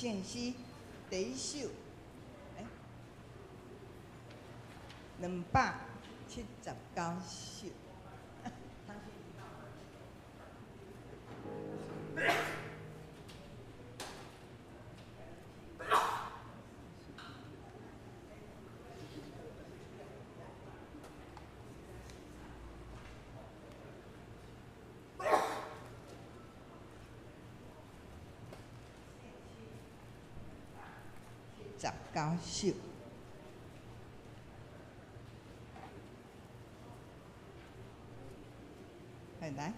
聖詩第一首，欸，279首。79首。來。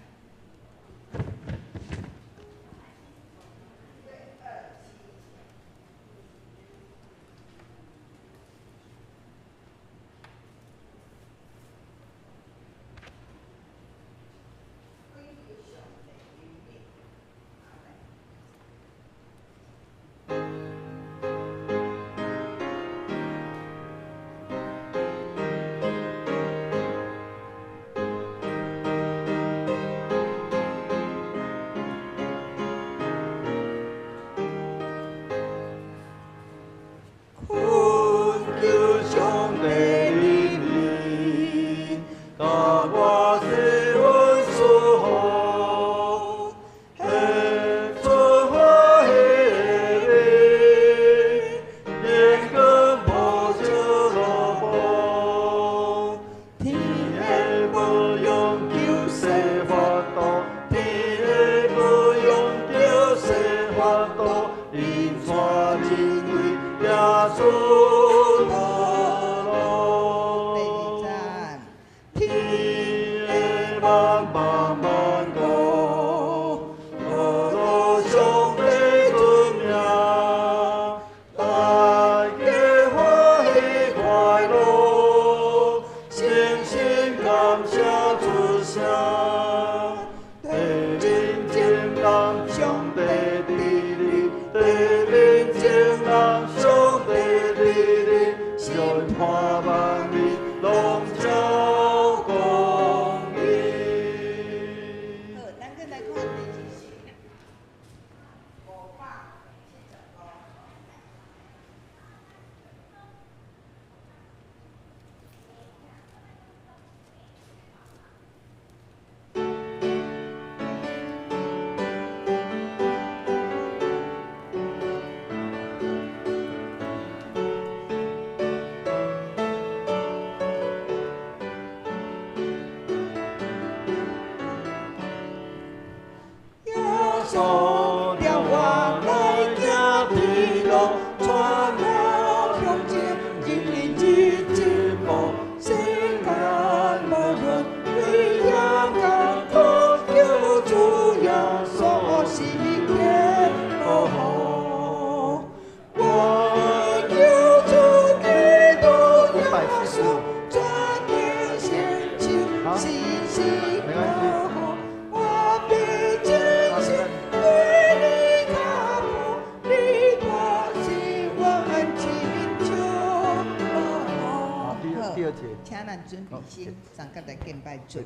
準備心，上甲來敬拜主。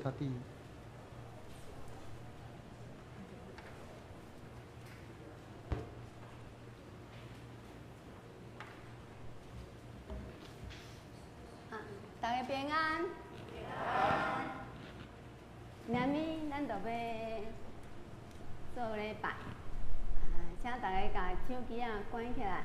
大家平安。明暝咱就欲做禮拜，請大家共手機仔關起來。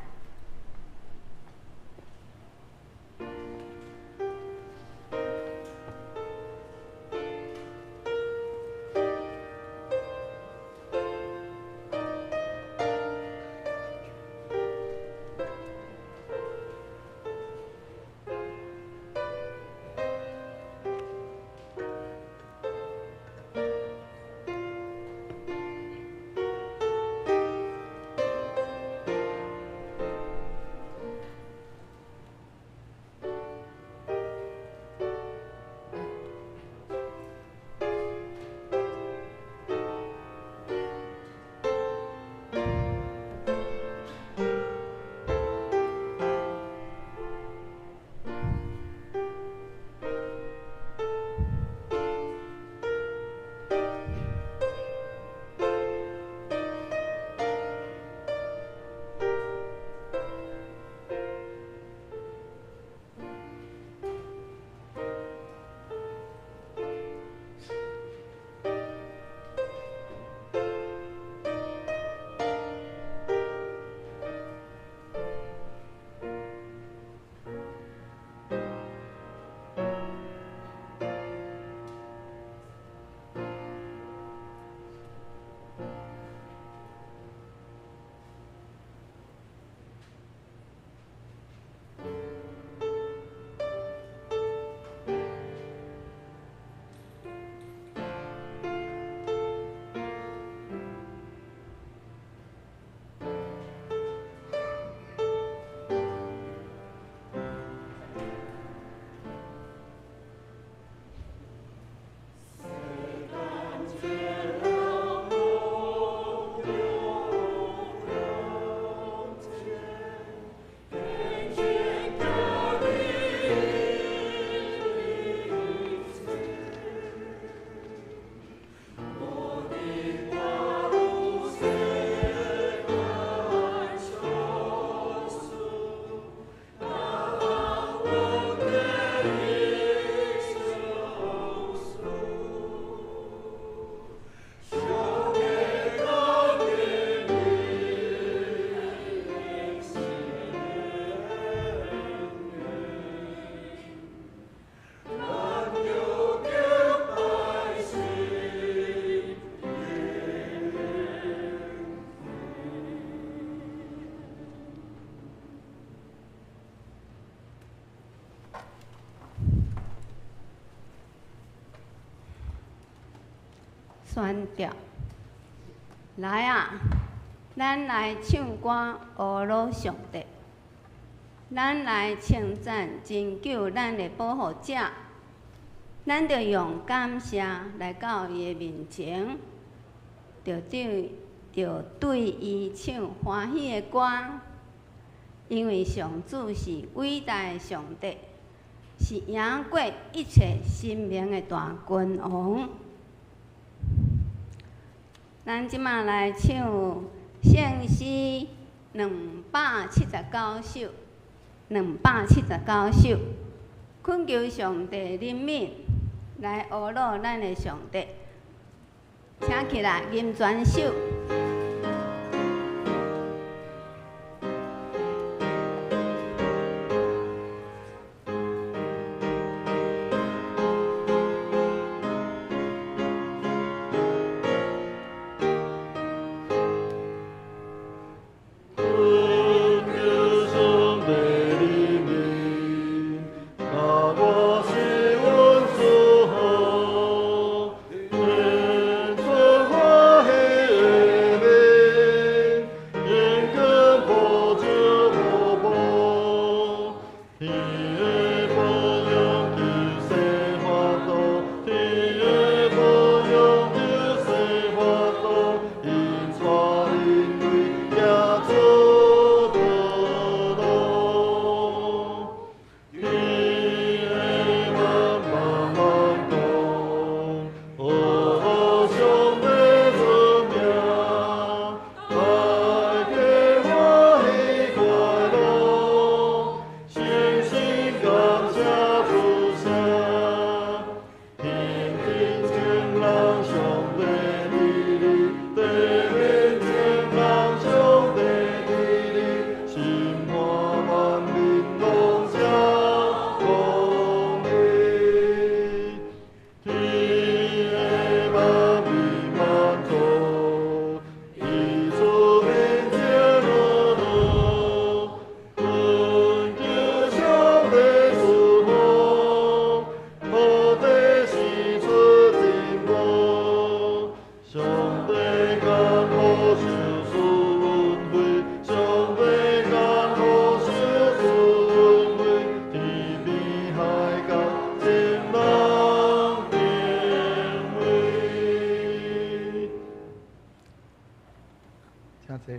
选调。来啊，咱来唱歌呵咾上帝，咱来称赞拯救咱的保护者。咱著用感谢来到伊的面前，著对伊唱歡喜的歌，因為上主是偉大的上帝，是贏過一切神明的大君王。咱這馬來唱聖詩279首，279首，懇求上帝憐憫，來呵咾咱的上帝，請起來吟全首。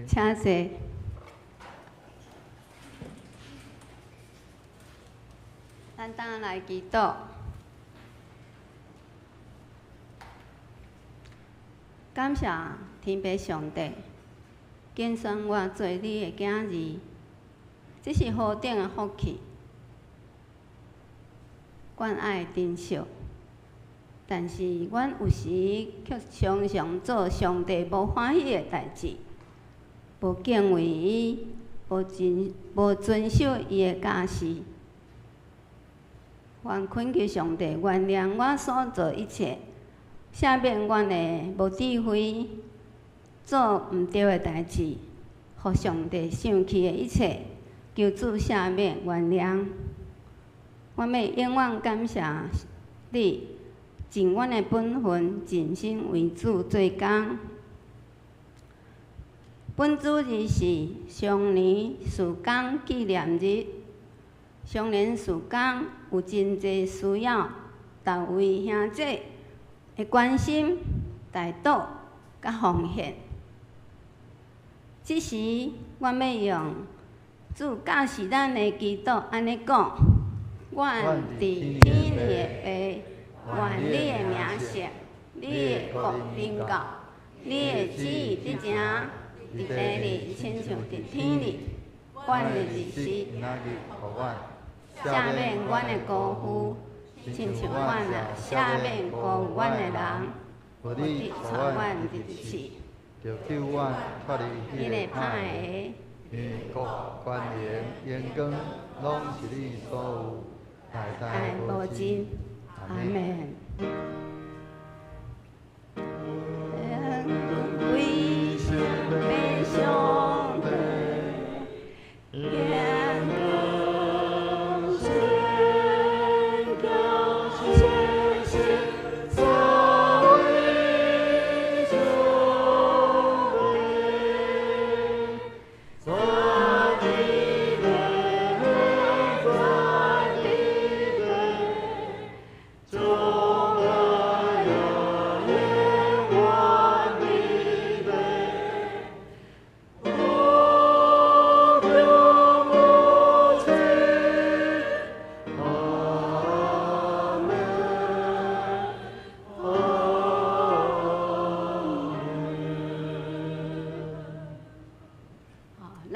請坐。咱等來祈禱。感謝天父上帝，揀選我做你的囝兒，這是何等的福氣！阮愛珍惜，但是阮有時卻常常做上帝無歡喜的代誌。無敬畏伊，無遵守伊的教示，願懇求上帝原諒我所做一切，赦免阮的無智慧，做毋對的代誌，予上帝生氣的一切，求主赦免原諒。我欲永遠感謝你，盡阮的本分，盡心為主做工。本主日是常年事工紀念日，常年事工有真濟需要，逐位兄姐的關心、代禱佮奉獻。這時，我欲用主教示咱的祈禱按呢講：阮佇天的父，願你的名聖，你的國臨到，你的旨意執行。佇地裡，親像佇天裡。阮的日食，赦免阮的辜負，親像阮也赦免辜負阮的人。無得帶阮入試，救阮脫離彼个歹的。因為國、權榮、榮光，攏是你所有，代代無盡。阿們。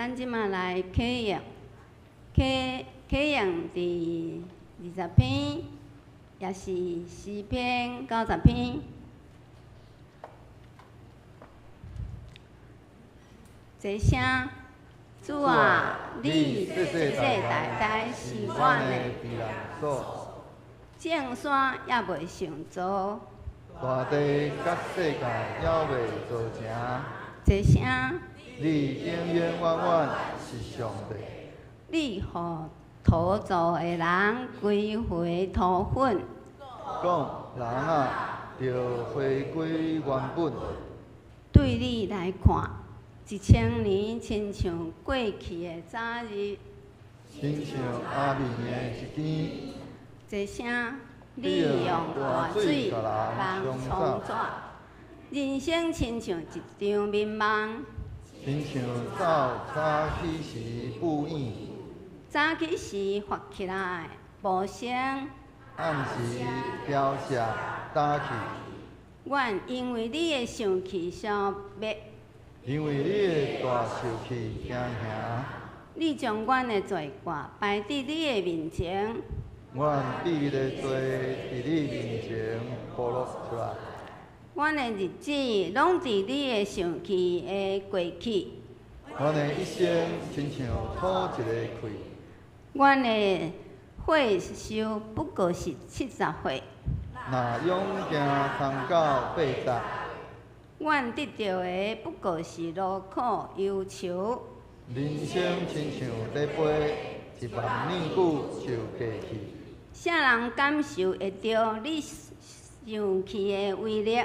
咱這馬來啟用，啟啟用佇20篇，也是詩篇90篇。齊聲，主啊，你世世代代是阮的避難所，眾山猶未想造。大地佮世界猶未造成。齊聲，你永永遠遠是上帝。你予土造的人歸回塗粉。講人啊，著回歸原本。對你來看，1000年親像過去的早日。親像暗暝的一更。齊聲，你用大水共人沖走。人生親像一場眠夢。親像走早起時霧影。早起時發起來無聲。暗時飄瀉焦去。阮因為你的生氣消滅。因為你的大受氣驚嚇。你將阮的罪過擺佇你的面前。阮秘密的罪佇你面前暴露出來。阮的日子攏佇你的生氣會過去。阮的一生親像吐一个氣。阮的歲壽不過是70歲。若勇行通到80。阮得著的不過是勞苦憂愁。人生親像咧飛，一夢念久就過去。啥人感受會著你生氣的威力？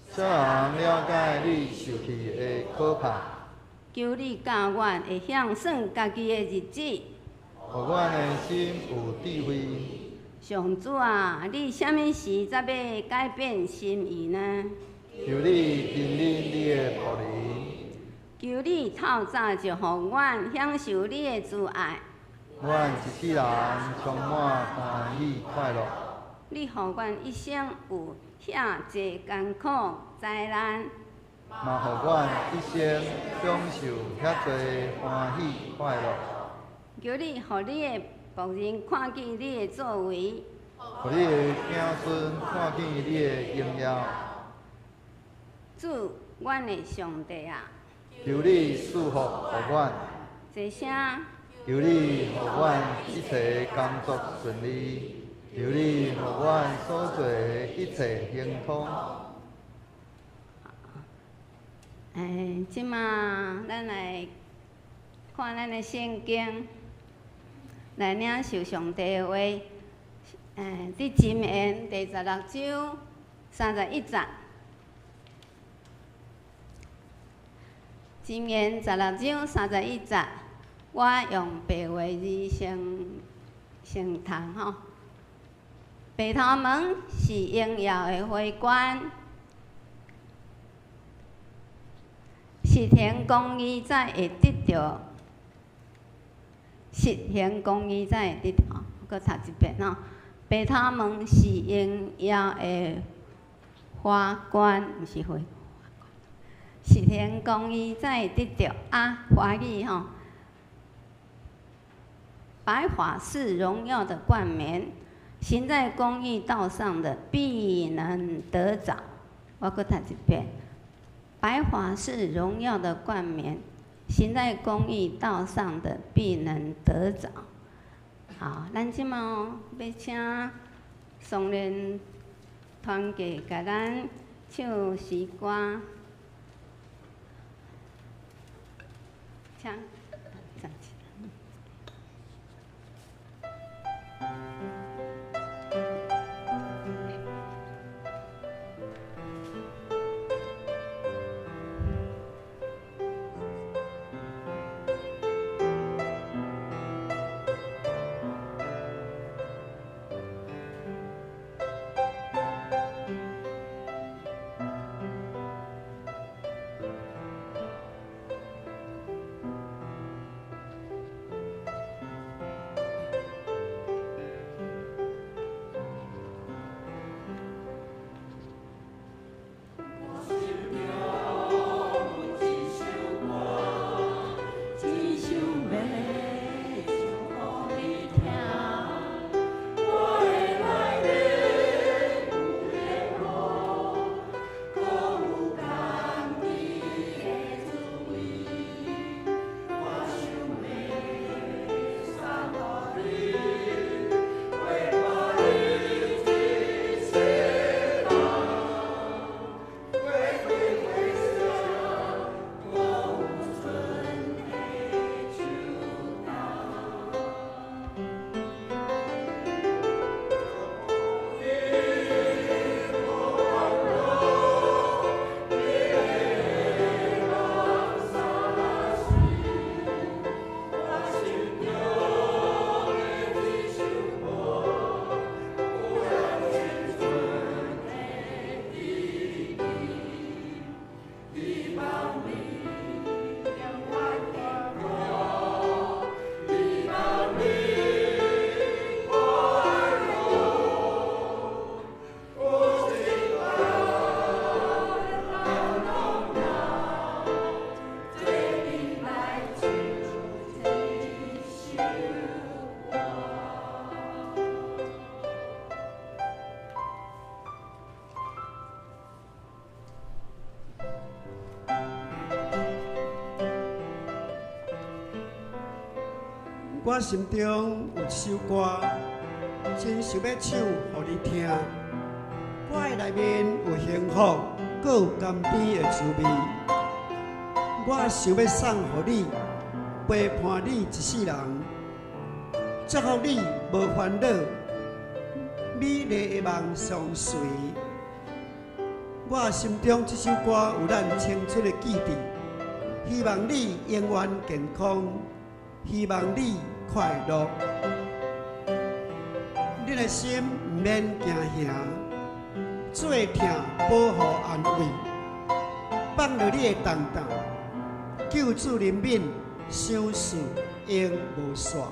啥人了解你受氣的可怕？求你教阮會曉算家己的日子，予阮的心有智慧。上主啊，你啥物時才欲改變心意呢？求你憐憫你的僕人。求你透早就予阮享受你的慈愛。阮一世人充滿歡喜快樂。你予阮一生有遐濟艱苦災難。嘛予阮一生享受遐濟歡喜快樂。求你予你的僕人看見你的作為。予你的子孫看見你的榮耀。主，阮的上帝啊！求你賜福予阮。齊聲。求你予阮一切工作順利。求你予阮所做的一切亨通。這馬咱來看咱的聖經，來領受上帝的話。佇箴言第十六章31節。箴言十六章三十一節，我用白話字先讀吼。白頭毛是榮耀的花冠，實行公義才會得著。實行公義才會得著。我閣讀一遍吼。白頭毛是榮耀的花冠，毋是花。實行公義才會得著啊！華語吼，白髮是榮耀的冠冕，行在公義道上的必能得著。我閣讀一遍，白髮是榮耀的冠冕，行在公義道上的必能得著。好，咱這馬欲請松仁團結共咱唱詩歌。請站起來。我心中有一首歌，真想欲唱予你聽。歌的內面有幸福，閣有甘甜的滋味。我想欲送予你，陪伴你一世人，祝福你無煩惱，美麗的夢相隨。我心中這首歌有咱青春的記憶，希望你永遠健康，希望你快樂。你的心毋免驚嚇，做疼保護安慰，放落你的重擔，救主憐憫，相思永無煞。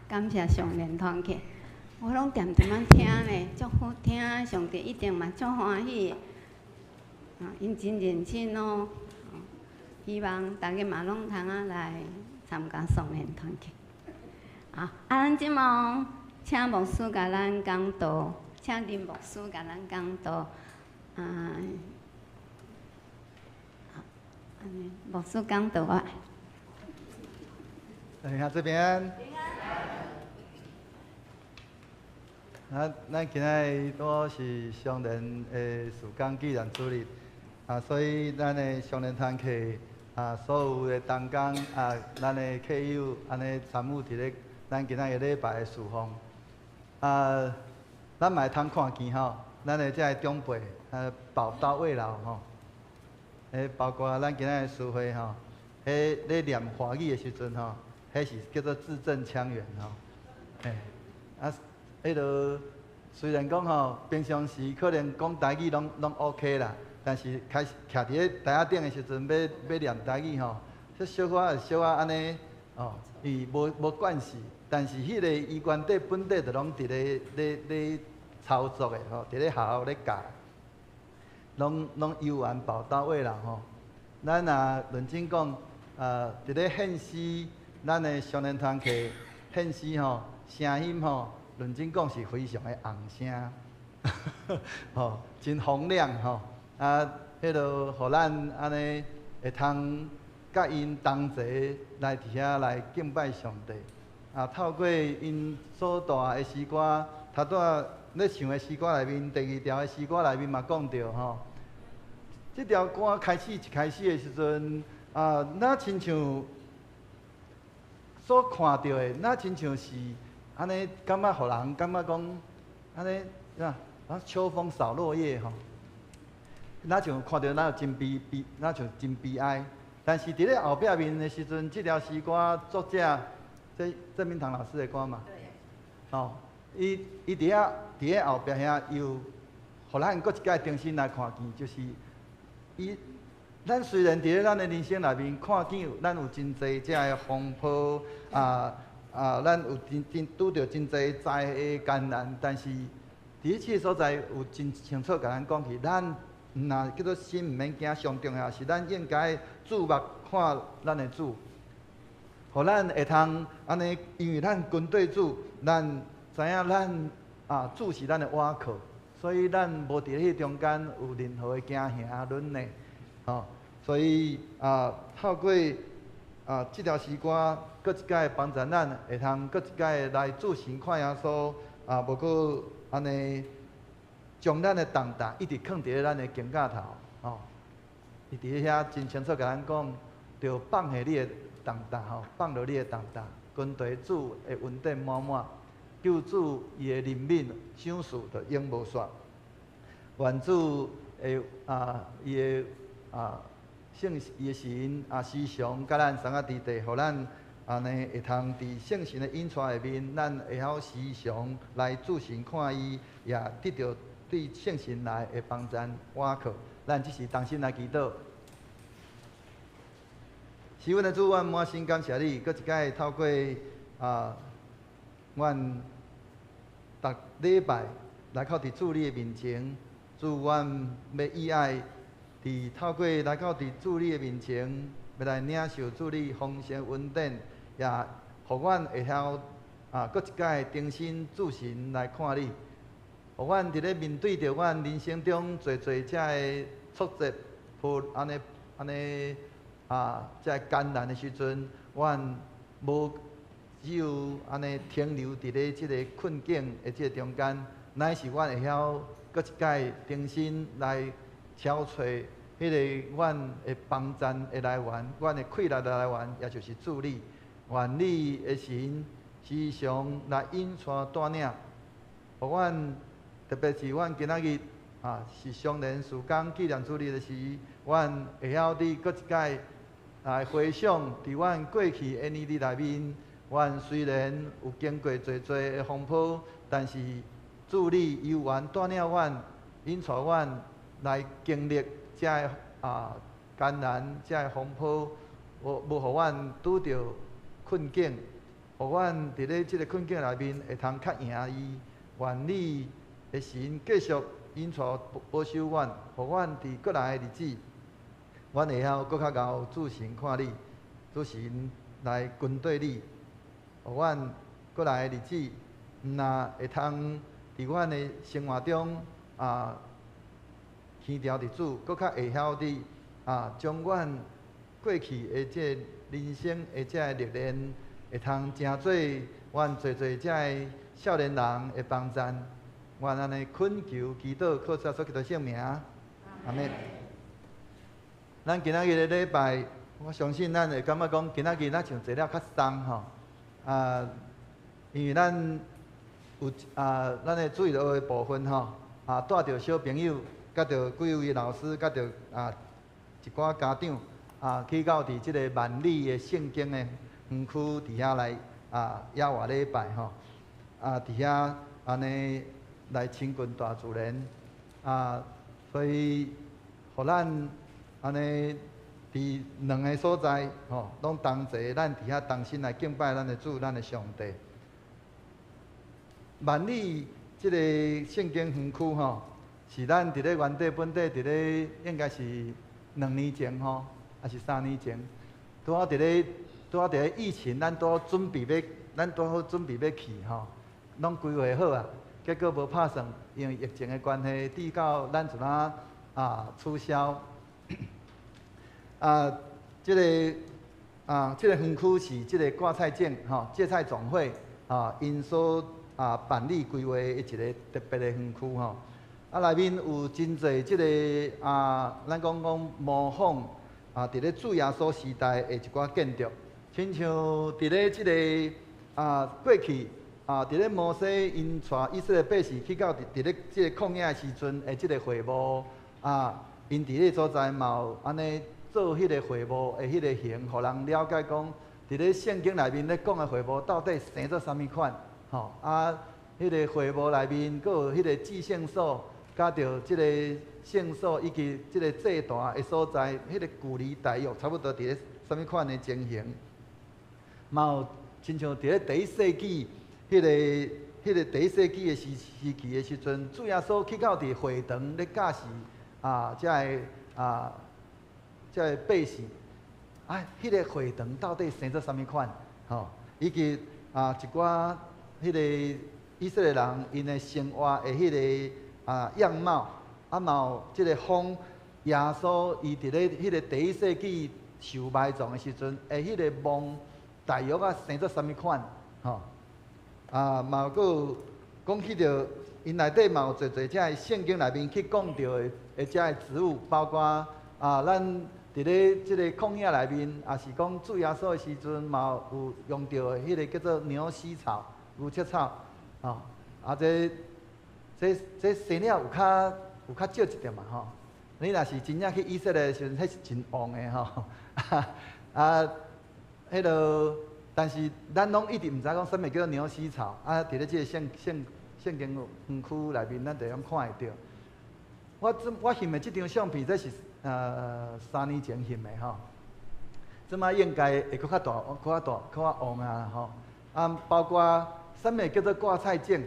感謝上聯團契，我攏恬恬仔聽咧，足好聽，上帝一定嘛足歡喜的。啊，𪜶真認真哦，希望大家嘛攏通仔來參加頌聯團契。啊，咱這馬請牧師共咱講道，請林牧師共咱講道。啊，按呢，牧師講道啊。等一下這邊。咱今仔日拄是双连的事工纪念主日，啊，所以咱的双连团契啊，所有的同工啊，咱的客友按呢参与佇咧咱今仔日禮拜的侍奉。啊，咱嘛會通看見吼，咱的這个長輩啊，寶刀未老吼，包括咱今仔日司會吼，彼咧念華語的時陣吼，彼是叫做字正腔圓吼，嘿，啊，彼落雖然講吼，平常時可能講台語攏 OK 啦，但是開始徛佇咧台仔頂的時陣，欲念台語吼，這小可按呢，哦，伊無慣勢，但是彼個伊原底本底就攏佇咧操作的吼，佇咧學校咧教，攏猶原寶刀未老吼。咱若認真講，佇咧獻詩，咱的少年團契獻詩吼，聲音吼，認真講是非常的紅聲，吼，真洪亮吼。啊，彼落予咱按呢會通佮𪜶同齊來佇遐來敬拜上帝。啊，透過𪜶所帶的詩歌，頭拄仔咧唱的詩歌內面，第二條的詩歌內面嘛講著吼。這條歌開始一開始的時陣，啊，若親像所看著的，若親像是按呢，感覺予人感覺講按呢，啊，秋風掃落葉吼，若像看著若真悲悲，若像真悲哀。但是佇咧後壁面的時陣，這條詩歌作者，這鄭明堂老師的歌嘛，吼，伊佇遐後壁遐又予咱閣一擺重新來看見，就是伊，咱雖然佇咧咱的人生內面看見咱有真濟這个風波啊啊，咱有真真拄著真濟災的艱難，但是佇這個所在有真清楚共咱講起，咱毋若叫做心毋免驚，上重要是咱應該注目看咱的主，予咱會通按呢，因為咱跟綴主，咱知影咱啊主是咱的倚靠，所以咱無佇彼中間有任何的驚嚇忍呢，吼，所以啊透過啊這條詩歌，閣一擺幫助咱會通閣一擺來注神看耶穌啊，無閣按呢將咱的重擔一直囥佇咧咱的肩胛頭，吼。伊佇咧遐真清楚共咱講，著放下你的重擔，吼，放落你的重擔，跟隨主的恩典滿滿，救主伊的憐憫賞賜就永無煞。願主會啊，伊的啊聖伊的神啊時常佮咱相佮佇地，予咱按呢會通佇聖神的引帶下面，咱會曉時常來注神看伊，也得著對聖神來的幫贊倚靠。咱這時同心來祈禱。是阮的主，阮滿心感謝你，閣一擺透過啊，阮逐禮拜來到佇主你的面前，主，阮欲以愛佇透過來到佇主你的面前，欲來領受主你豐盛恩典，也予阮會曉啊，閣一擺重新注神來看你，予阮佇咧面對著阮人生中濟濟這个挫折、破按呢按呢啊，這个艱難的時陣，阮無只有按呢停留佇咧這个困境的這个中間，乃是阮會曉閣一擺重新來敲揣彼个阮的幫贊的來源，阮的氣力的來源，也就是主你。願你的神時常來引帶帶領，予阮特別是阮今仔日啊，是雙連事工紀念主日的時，阮會曉佇閣一擺來回想佇阮過去的年日內面，阮雖然有經過濟濟的風波，但是主你猶原帶領阮，引帶阮來經歷這个啊艱難，這个風波，無予阮拄著困境，予阮佇咧這个困境內面會通較贏伊。願你的神繼續引帶保守阮，予阮佇過來的日子，阮會曉閣較𠢕注神看你，注神來跟綴你，予阮過來的日子，毋若會通佇阮的生活中啊，牽牢佇主，閣較會曉佇啊，將阮過去的這个人生的這个歷練，會通成做阮濟濟這个少年人的幫贊。願按呢懇求祈禱，靠主耶穌基督聖名，阿們。咱今仔日的禮拜，我相信咱會感覺講，今仔日咱像坐了較鬆吼，啊，因為咱有啊，咱的主日學的部分吼，啊，帶著小朋友，佮著幾位老師，佮著啊一寡家長啊，去到佇這个萬里的聖經的園區佇遐來啊，野外禮拜吼，啊，佇遐按呢來親近大自然，啊，所以予咱按呢佇兩个所在吼，攏同齊，咱佇遐同心來敬拜咱的主，咱的上帝。萬里這个聖經園區吼，是咱佇咧原地本地佇咧應該是2年前吼，抑是3年前，拄好佇咧疫情，咱拄好準備欲去吼，攏規劃好啊，結果無拍算，因為疫情的關係，直到咱陣仔啊取消。啊，這个園區是這个芥菜種吼，芥菜種會啊，𪜶所啊辦理規劃的一个特別的園區吼。啊，內面有真濟這个啊，咱講講模仿啊，佇咧主耶穌時代的一寡建築，親像佇咧這个啊過去啊，佇咧摩西𪜶帶以色列百姓去到佇佇咧這个曠野的時陣的這个會幕啊，𪜶佇彼个所在嘛有按呢做彼个會幕的彼个形，予人了解講，佇咧聖經內面咧講的會幕到底生做啥物款，吼啊，彼个會幕內面閣有彼個至聖所，佮著這个聖所以及這个祭壇的所在，彼个距離大約差不多佇咧啥物款的情形，嘛有親像佇咧第一世紀，彼个第一世紀的時期的時陣，主耶穌去到佇會堂咧教示啊，遮个百姓，啊，彼个會堂到底生做啥物款？吼，以及啊一寡彼个以色列人𪜶的生活的彼个啊樣貌，啊嘛有這个仿耶穌伊佇咧彼個第一世紀受埋葬的時陣，的彼个墓大約啊生做啥物款？吼，啊嘛閣有講起著𪜶內底嘛有濟濟遮个聖經內面去講著的遮个植物，包括啊咱佇咧這个曠野內面，也是講主耶穌的時陣嘛有用著的彼个叫做牛膝草、牛膝草，吼，啊這生了有較少一點嘛吼。你若是真正去以色列的時陣，彼是真旺的吼。啊，彼落，但是咱攏一直毋知講啥物叫做牛膝草，啊，佇咧這个聖經園區內面，咱就會用看會著。我翕的這張相片，這是3年前翕的吼。這擺應該會閣較大、閣較大、閣較旺啊吼。啊，包括啥物叫做芥菜種，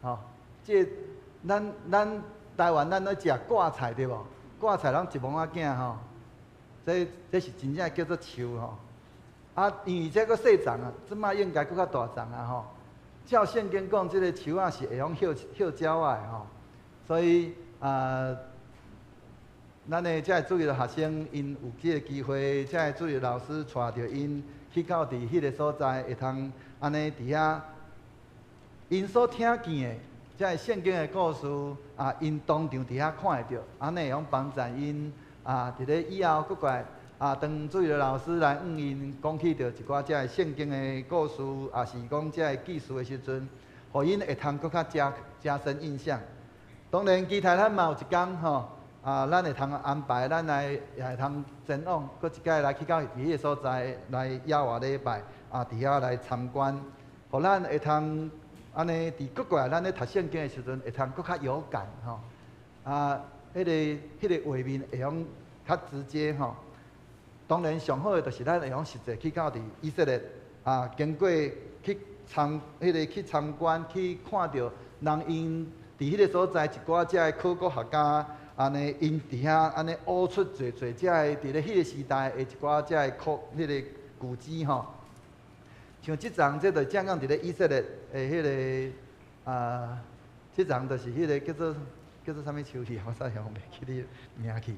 吼，這咱台灣咱咧食芥菜對無？芥菜攏一摸仔囝吼，這是真正叫做樹吼。啊，因為這閣細叢啊，這擺應該閣較大叢啊吼。照聖經講，這个樹仔是會曉葉鳥仔的吼，所以啊，咱的遮个主日學生，𪜶有這个機會，遮个主日老師帶著𪜶去到佇彼个所在，會通按呢佇遐，𪜶所聽見的遮个聖經的故事啊，𪜶當場佇遐看會著，按呢會用幫助𪜶啊，佇咧以後閣過來啊，當主日老師來向𪜶講起著一寡遮个聖經的故事，抑是講遮个記事的時陣，予𪜶會通閣較加深印象。當然，期待咱嘛有一工吼，啊，咱會通安排，咱來也會通前往，閣一擺來去到彼个所在來野外禮拜，啊，佇遐來參觀，予咱會通按呢佇閣過來，咱咧讀聖經的時陣，會通閣較有感吼。啊，彼个畫面會用較直接吼。當然，上好的就是咱會用實際去到佇以色列，啊，經過去參彼个去參觀，去看著人𪜶佇彼个所在一寡遮个考古學家，按呢𪜶佇遐按呢挖出濟濟遮个佇咧彼个時代的一寡遮个考彼个古蹟吼。像這叢這就正講佇咧以色列的彼个啊，這叢就是彼个叫做啥物樹去，我煞想袂起你名去。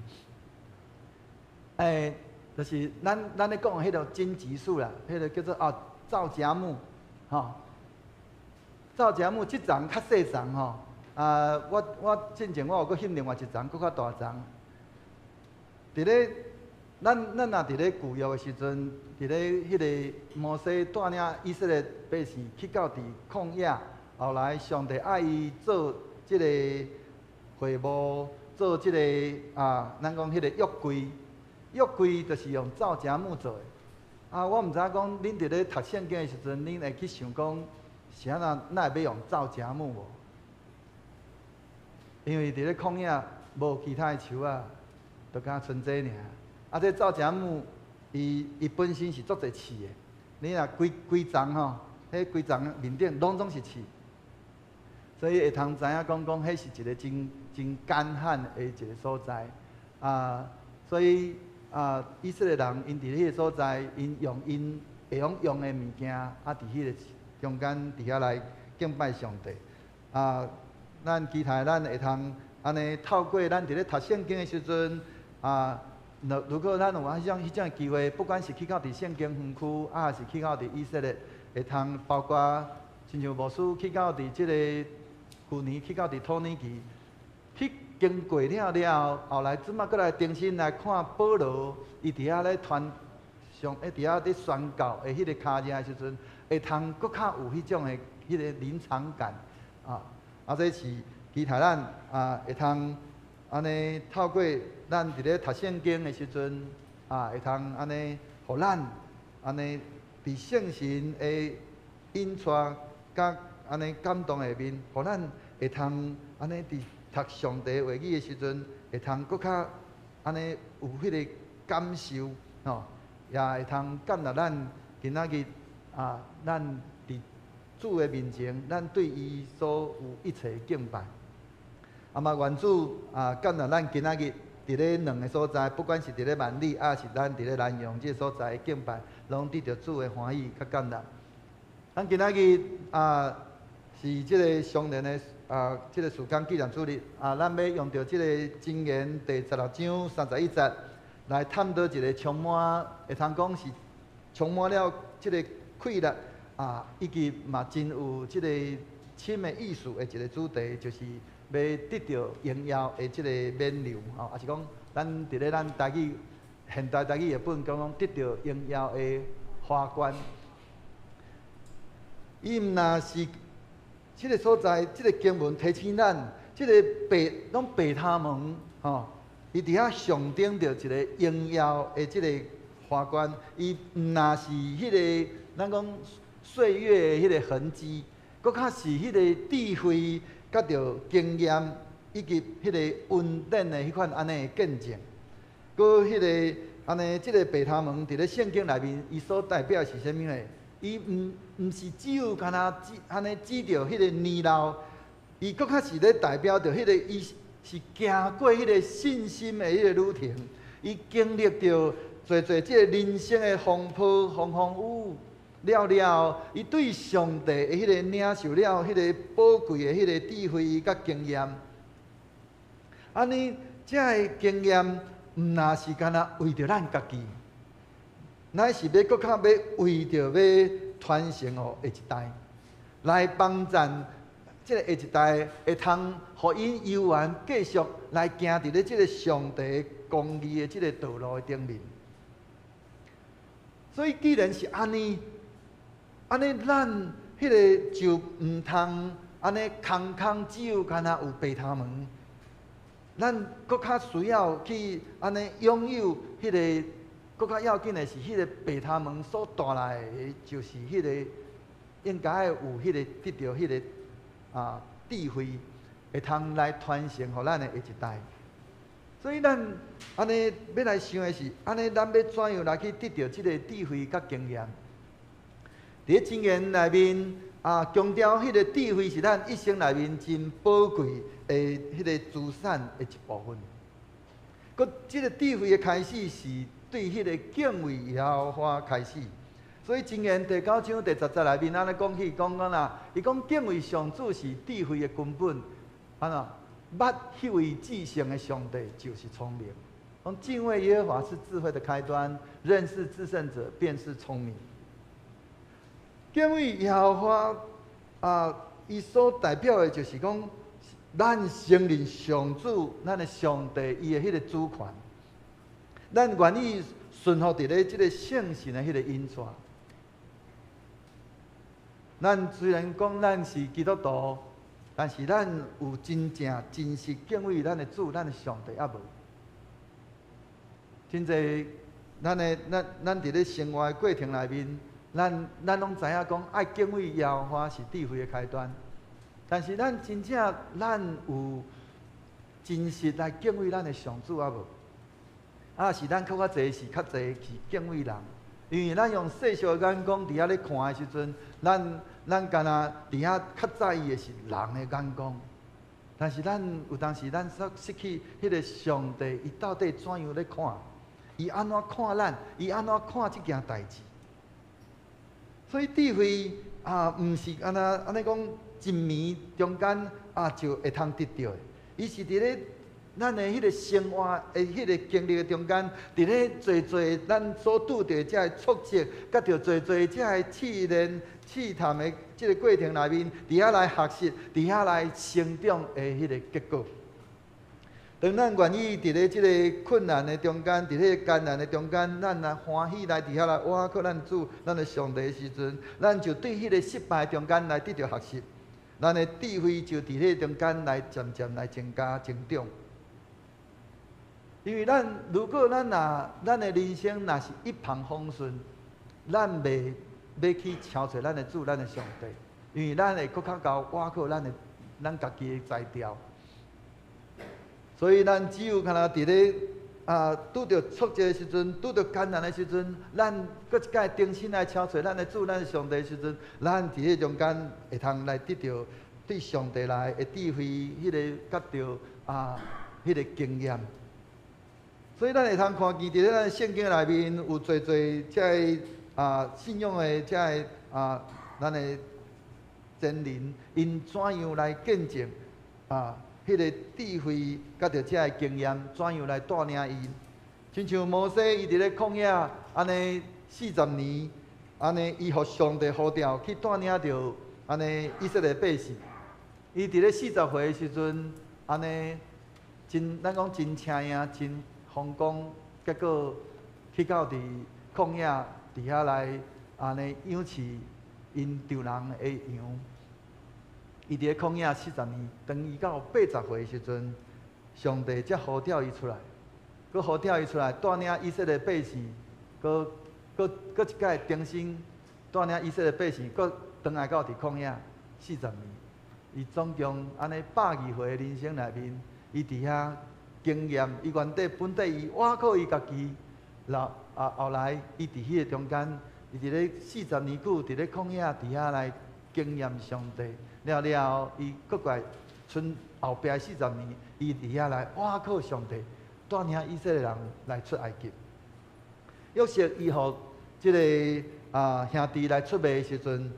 欸，就是咱咧講的彼个荊棘樹啦，彼个叫做啊皂莢木，吼。皂莢木這叢較細叢吼，啊，我進前我有閣翕另外一層，閣較大層。佇咧咱若佇咧舊約的時陣，佇咧彼個摩西帶領以色列百姓去到佇曠野，後來上帝愛伊做這個會幕，做這個啊，咱講彼個約櫃，約櫃就是用皂莢木做的。啊，我毋知影講，恁佇咧讀聖經的時陣，恁會去想講，是按怎，哪會欲用皂莢木無？因為佇咧曠野無其他的樹仔，就敢若賰這爾。啊，這皂莢木，伊本身是足濟刺的。你若規規叢吼，彼規叢面頂攏總是刺，所以會通知影講講，彼是一個真真乾旱的一個所在。啊，所以啊，以色列人𪜶佇彼個所在，𪜶用𪜶會曉用的物件，啊，佇彼個中間佇遐來敬拜上帝。啊，咱期待咱會通按呢透過咱佇咧讀聖經的時陣，啊，如果咱有彼種機會，不管是去到佇聖經園區，啊，抑是去到佇以色列，會通包括親像牧師去到佇這个舊年去到佇土耳其，去經過了了後，後來這馬閣來重新來看保羅，伊佇遐咧傳上，佇遐咧宣教的彼个跤跡的時陣，會通閣較有彼種的彼个臨場感，啊，啊，這是期待咱啊會通按呢透過咱佇咧讀聖經的時陣，啊，會通按呢，予咱按呢佇聖神的引帶佮按呢感動下面，予咱會通按呢佇讀上帝話語的時陣，會通閣較按呢有彼个感受，吼，也會通建立咱今仔日啊，咱佇主的面前，咱對伊所有一切敬拜。啊嘛，願主啊，建立咱今仔日佇咧兩个所在，不管是佇咧萬里，抑是咱佇咧南陽這个所在的敬拜，攏得著主的歡喜佮建立。咱今仔日啊，是這个雙連的啊，這个事工紀念主日啊，咱欲用著這个箴言第16章31節來探討一个充滿，會通講是充滿了這个氣力啊，以及嘛真有這个深的意思的一个主題，就是欲得著榮耀的這个勉勵吼，抑是講咱佇咧咱台語現代台語譯本講講得著榮耀的花冠。伊毋若是這个所在，這个經文提醒咱，這个白攏白頭毛吼，伊佇遐象徵著一个榮耀的這个花冠。伊毋若是彼个咱講歲月的彼个痕跡，閣較是彼个智慧。佮著經驗以及彼个恩典的彼款按呢的見證，閣彼个按呢，這个白頭毛佇咧聖經內面，伊所代表是啥物呢？伊毋是只有干焦指按呢指著彼个年老，伊閣較是咧代表著彼个伊是行過彼个信心的彼个旅程，伊經歷著濟濟這个人生的風波、風風雨雨。了了，伊對上帝的彼個領受了彼个寶貴的彼个智慧佮經驗，按呢，這个經驗毋若是干焦為著咱家己，乃是欲閣較欲為著欲傳承予下一代，來幫贊這个下一代會通予𪜶猶原繼續來行佇咧這个上帝公義的這个道路的頂面。所以，既然是按呢，按呢，咱彼个就毋通按呢空空只有干焦有白頭毛，咱閣較需要去按呢擁有彼个，閣較要緊的是，彼个白頭毛所帶來的，就是彼个應該有彼个得著彼个啊智慧，會通來傳承予咱的下一代。所以咱按呢欲來想的是，按呢咱欲怎樣來去得著這个智慧佮經驗？佇咧箴言內面啊，強調彼个智慧是咱一生內面真寶貴的彼个資產的一部分。閣這个智慧的開始是對彼个敬畏耶和華開始。所以箴言第9章第10節內面，按呢講起講講啦，伊講敬畏上主是智慧的根本，按怎？捌彼位至聖的上帝就是聰明。講敬畏耶和華是智慧的開端，認識至聖者便是聰明。敬畏耶和華啊，伊所代表的就是講，咱承認上主，咱的上帝伊的彼個主權，咱願意順服佇咧這個聖神的彼個引帶。咱雖然講咱是基督徒，但是咱有真正真實敬畏咱的主、咱的上帝猶無？真濟，咱的咱咱佇咧生活的過程內面，咱攏知影講愛敬畏耶和華是智慧的開端。但是咱真正咱有真實來敬畏咱的上主猶無？啊，是咱閣較濟是較濟去敬畏人，因為咱用世俗的眼光佇遐咧看的時陣，咱敢若佇遐較在意的是人的眼光。但是咱有當時咱煞失去彼個上帝，伊到底怎樣咧看？伊按怎看咱？伊按怎看這件代誌？所以智慧啊，毋是按呢按呢講一暝中間啊就會通得著的。伊是佇咧咱的彼個生活的彼個經歷的中間，佇咧濟濟咱所拄著這个挫折，佮著濟濟這个試煉、試探的這个過程內面，佇遐來學習，佇遐來成長的彼個結果。當咱願意佇咧這个困難的中間，佇咧艱難的中間，咱來歡喜來佇遐來倚靠咱主、咱的上帝的時陣，咱就對彼個失敗中間來得著學習，咱的智慧就佇彼個中間來漸漸來增加增長。因為咱如果咱若咱的人生若是一帆風順，咱袂欲去請揣咱的主、咱的上帝，因為咱會閣較𠢕倚靠咱的咱家己的才調。所以咱只有敢若佇咧啊拄著挫折的時陣，拄著艱難的時陣，咱閣一擺重新來請揣咱的主、咱的上帝的時陣，咱佇彼中間會通來得著對上帝來的智慧，彼個佮著啊，彼個經驗。所以咱會通看見佇咧咱聖經內面有濟濟這个啊信仰的這个啊，咱的先人𪜶怎樣來見證啊？彼個智慧，佮著這个經驗，怎樣來帶領伊？親像摩西，伊佇咧曠野按呢40年，按呢伊予上帝呼召去帶領著按呢以色列百姓。伊佇咧40歲的時陣，按呢真咱講真請贏，真風光，結果去到佇曠野佇遐來按呢養飼𪜶丈人的羊。伊佇咧曠野四十年，當伊到80歲的時陣，上帝才呼召伊出來，閣呼召伊出來帶領以色列百姓，閣閣閣一擺重新帶領以色列百姓，閣轉來到佇曠野四十年。伊總共按呢120歲的人生內面，伊佇遐經驗，伊原底本底伊倚靠伊家己，然後啊後來伊佇彼個中間，伊佇咧四十年久佇咧曠野佇遐來經驗上帝。了了後，伊閣過來賰後壁四十年，伊佇遐來倚靠上帝，帶領以色列人來出埃及。約瑟伊予這个啊兄弟來出賣的時陣，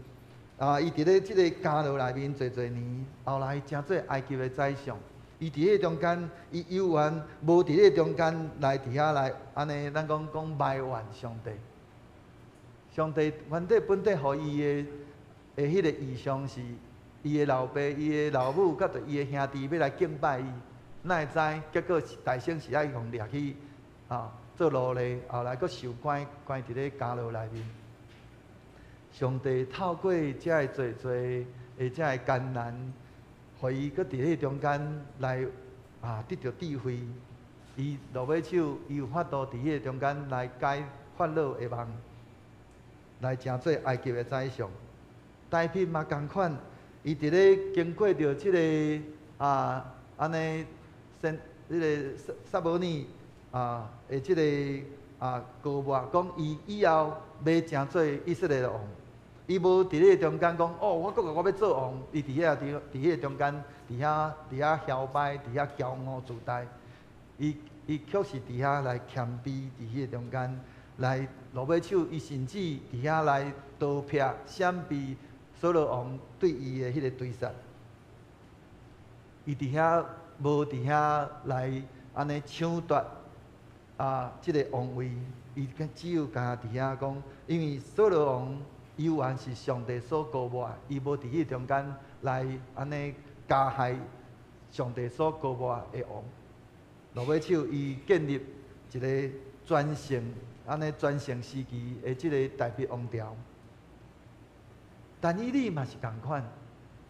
啊，伊佇咧這個監牢內面濟濟年，後來成做埃及的宰相。伊佇彼個中間，伊猶原無佇彼個中間來佇遐來按呢，咱講講埋怨上帝。上帝原底本底予伊的的彼個異象是，伊的老爸、伊的老母，佮著伊的兄弟欲來敬拜伊，哪會知結果是代先是愛予掠去啊做奴隸，後來閣受關關佇咧監牢內面。上帝透過這个濟濟的這个艱難，予伊閣佇彼中間來啊得著智慧。伊落尾手，伊有法度佇彼個中間來解法老的夢，來成做埃及的宰相。大衛嘛仝款。伊佇咧經過著這个啊，按呢先彼个撒撒母耳啊的這个啊膏抹，講伊以後欲成做以色列的王，伊無佇咧中間講哦，我閣閣我欲做王，伊佇遐佇佇彼個中間，佇遐佇遐囂擺，佇遐驕傲自大，伊伊卻是佇遐來謙卑，佇彼個中間來落尾手，伊甚至佇遐來逃避閃避。掃羅王對伊的彼个追殺，伊佇遐無佇遐來按呢搶奪啊，這个王位，伊只有干焦佇遐講，因為掃羅王猶原是上帝所膏抹，伊無佇彼中間來按呢加害上帝所膏抹的王。落尾手，伊建立一个全盛，按呢全盛时期的這个大衛王朝。但以理嘛是仝款，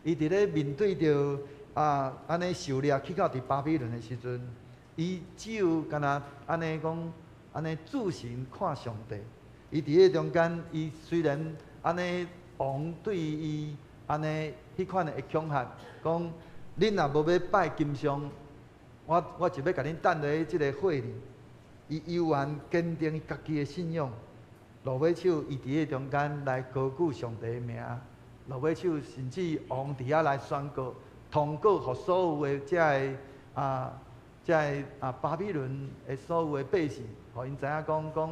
伊佇咧面對著按呢受掠去到佇巴比倫的時陣，伊只有干焦按呢講，按呢注神看上帝。伊佇彼中間，伊雖然按呢王對伊按呢彼款的恐嚇，講恁若無欲拜金像，我就欲共恁擲落去這个火裡。伊猶原堅定伊家己的信仰。落尾手，伊佇彼中間來高舉上帝的名。落尾手，甚至王佇遐來宣告、通告，予所有的這个巴比倫的所有的百姓，予𪜶知影講講，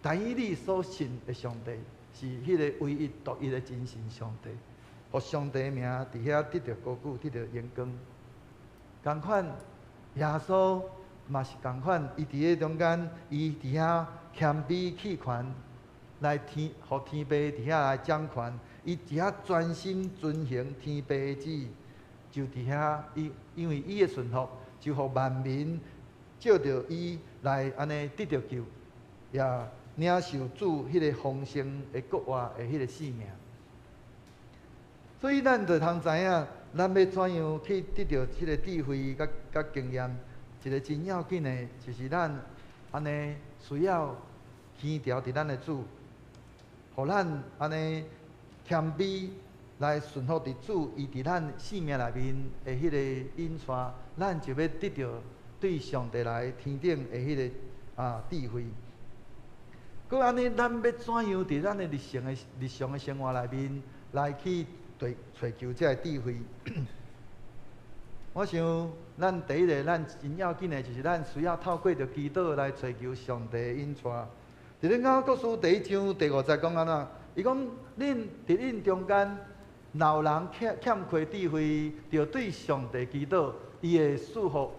但以理所信的上帝是彼个唯一獨一的真神上帝，予上帝的名佇遐得著高舉，得著榮光。仝款，耶穌嘛是仝款，伊佇彼中間，伊佇遐謙卑棄權，來天，予天父佇遐來掌權，伊佇遐專心遵行天父的旨意，就佇遐，伊因為伊的順服，就予萬民藉著伊來按呢得著救，也領受主彼个豐盛的國活的彼个性命。所以咱就通知影，咱欲怎樣去得著這个智慧佮佮經驗，一个真要緊的，就是咱按呢需要牽牢佇咱的主，予咱按呢謙卑來順服佇主，伊佇咱生命內面的彼个引帶，咱就欲得著對上帝來天頂的彼个智慧。閣按呢，咱欲怎樣佇咱的日常的生活內面來去揣求這个智慧？我想，咱第一个，咱真要緊的，就是咱需要透過著祈禱來揣求上帝的引帶。佇咧雅各書第一章第五節講按怎？伊講：恁佇恁中間，若有人欠缺智慧，就對上帝祈禱，伊會賜福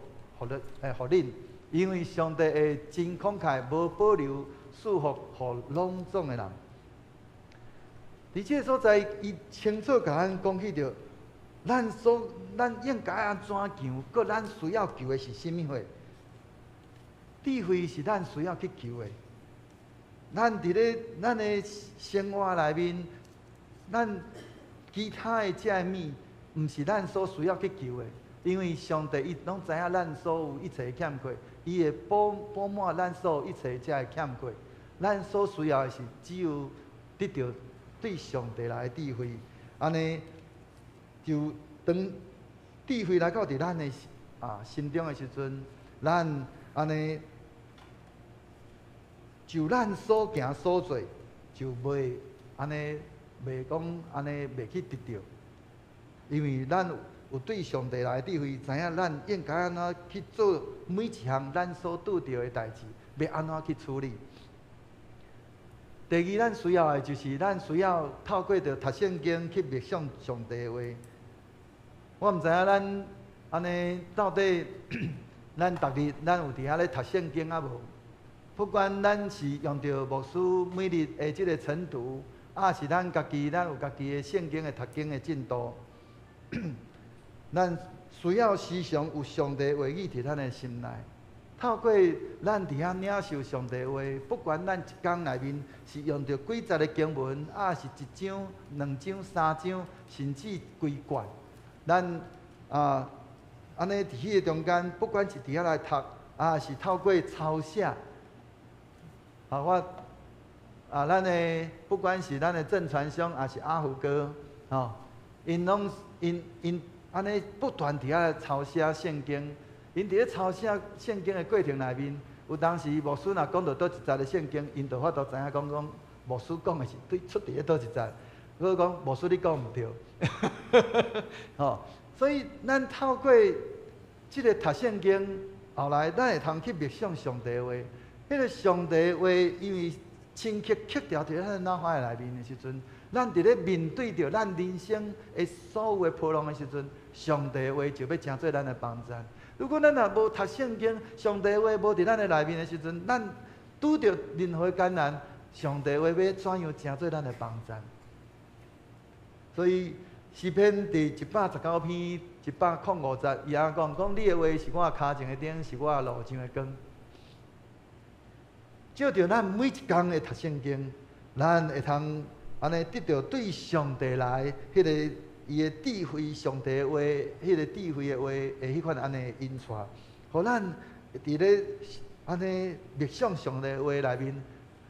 予恁，予恁，因為上帝會真慷慨，無保留賜福予攏總的人。佇這个所在，伊清楚共咱講起著，咱應該按怎求，閣咱需要求的是啥物貨？智慧是咱需要去求的。咱佇咧咱的生活內面，咱其他的這个物，毋是咱所需要去求的，因為上帝伊攏知影咱所有一切欠缺，伊會補滿咱所有一切這個欠缺。咱所需要的是只有得著對上帝來的智慧，按呢就當智慧來到佇咱的心中的時陣，咱按呢就咱所行所做，就袂按呢袂講按呢袂去得著，因為咱有對上帝來的智慧，知影咱應該按怎去做每一項咱所拄著的代誌，欲按怎去處理。第二，咱需要的就是咱需要透過著讀聖經去默想上帝的話。我毋知影咱按呢到底，咱逐日咱有佇遐咧讀聖經啊無？不管咱是用著牧師每日的這个晨讀，抑是咱家己，咱有家己的聖經的讀經的進度，咱需要時常有上帝話語佇咱的心內。透過咱佇遐領受上帝話，不管咱一工內面是用著幾節的經文，抑是一章、兩章、三章，甚至規卷，咱按呢佇彼个中間，不管是佇遐來讀，抑是透過抄寫，我咱的不管是咱的鄭傳兄，抑是阿虎哥，吼，𪜶攏𪜶𪜶按呢不斷佇遐抄寫聖經。𪜶佇咧抄寫聖經的過程內面，有當時牧師若講著佗一節的聖經，𪜶就有法度知影講講牧師講的是對出佇咧佗一節，閣講牧師你講毋對，吼，所以咱透過這个讀聖經，後來咱會通去默想上帝的話。彼个上帝的話，因為深刻刻牢佇咱腦海內面的時陣，咱佇咧面對著咱人生的所有的波浪的時陣，上帝的話就欲成做咱的幫助。如果咱若無讀聖經，上帝話無佇咱的內面的時陣，咱拄著任何艱難，上帝話欲怎樣成做咱的幫助？所以詩篇佇119篇105節，伊按講講你的話是我跤前的燈，是我路上的光。借著咱每一工的讀聖經，咱會通按呢得著對上帝來彼个伊的智慧，上帝的話，彼个智慧的話的彼款按呢引帶，予咱佇咧按呢默想上帝的話內面，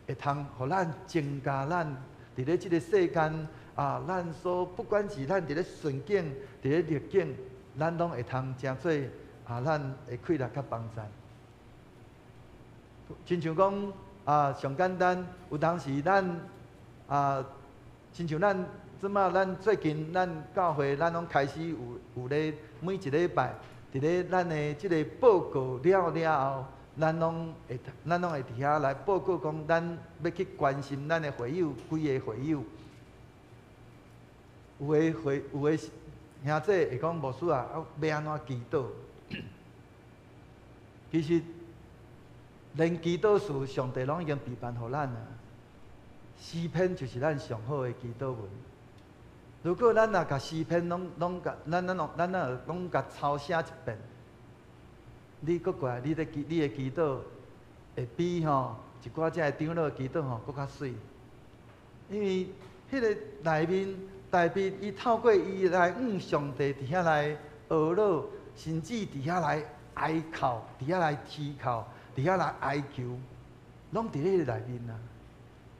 會通予咱增加咱佇咧這个世間啊，咱所不管是咱佇咧順境，佇咧逆境，咱攏會通成做啊，咱的氣力佮幫贊。親像講啊，上簡單，有當時咱啊，親像咱這馬咱最近咱教會，咱攏開始有咧每一禮拜，佇咧咱的這個報告了了後，咱攏會佇遐來報告講，咱欲去關心咱的會友，幾個會友。有的會有的兄弟會講牧師啊，啊欲按怎祈禱？其實連祈禱事，上帝攏已經備辦予咱啊。詩篇就是咱上好的祈禱文。如果咱若共詩篇攏攏共咱咱攏咱若攏共抄寫一遍，你閣過來，你咧祈你的祈禱會比吼一寡遮的長老祈禱吼閣較媠。因為彼个內面大衛伊透過伊來向上帝佇遐來呵咾，甚至佇遐來哀哭，佇遐來啼哭，佇遐來哀求，攏佇彼个內面啊。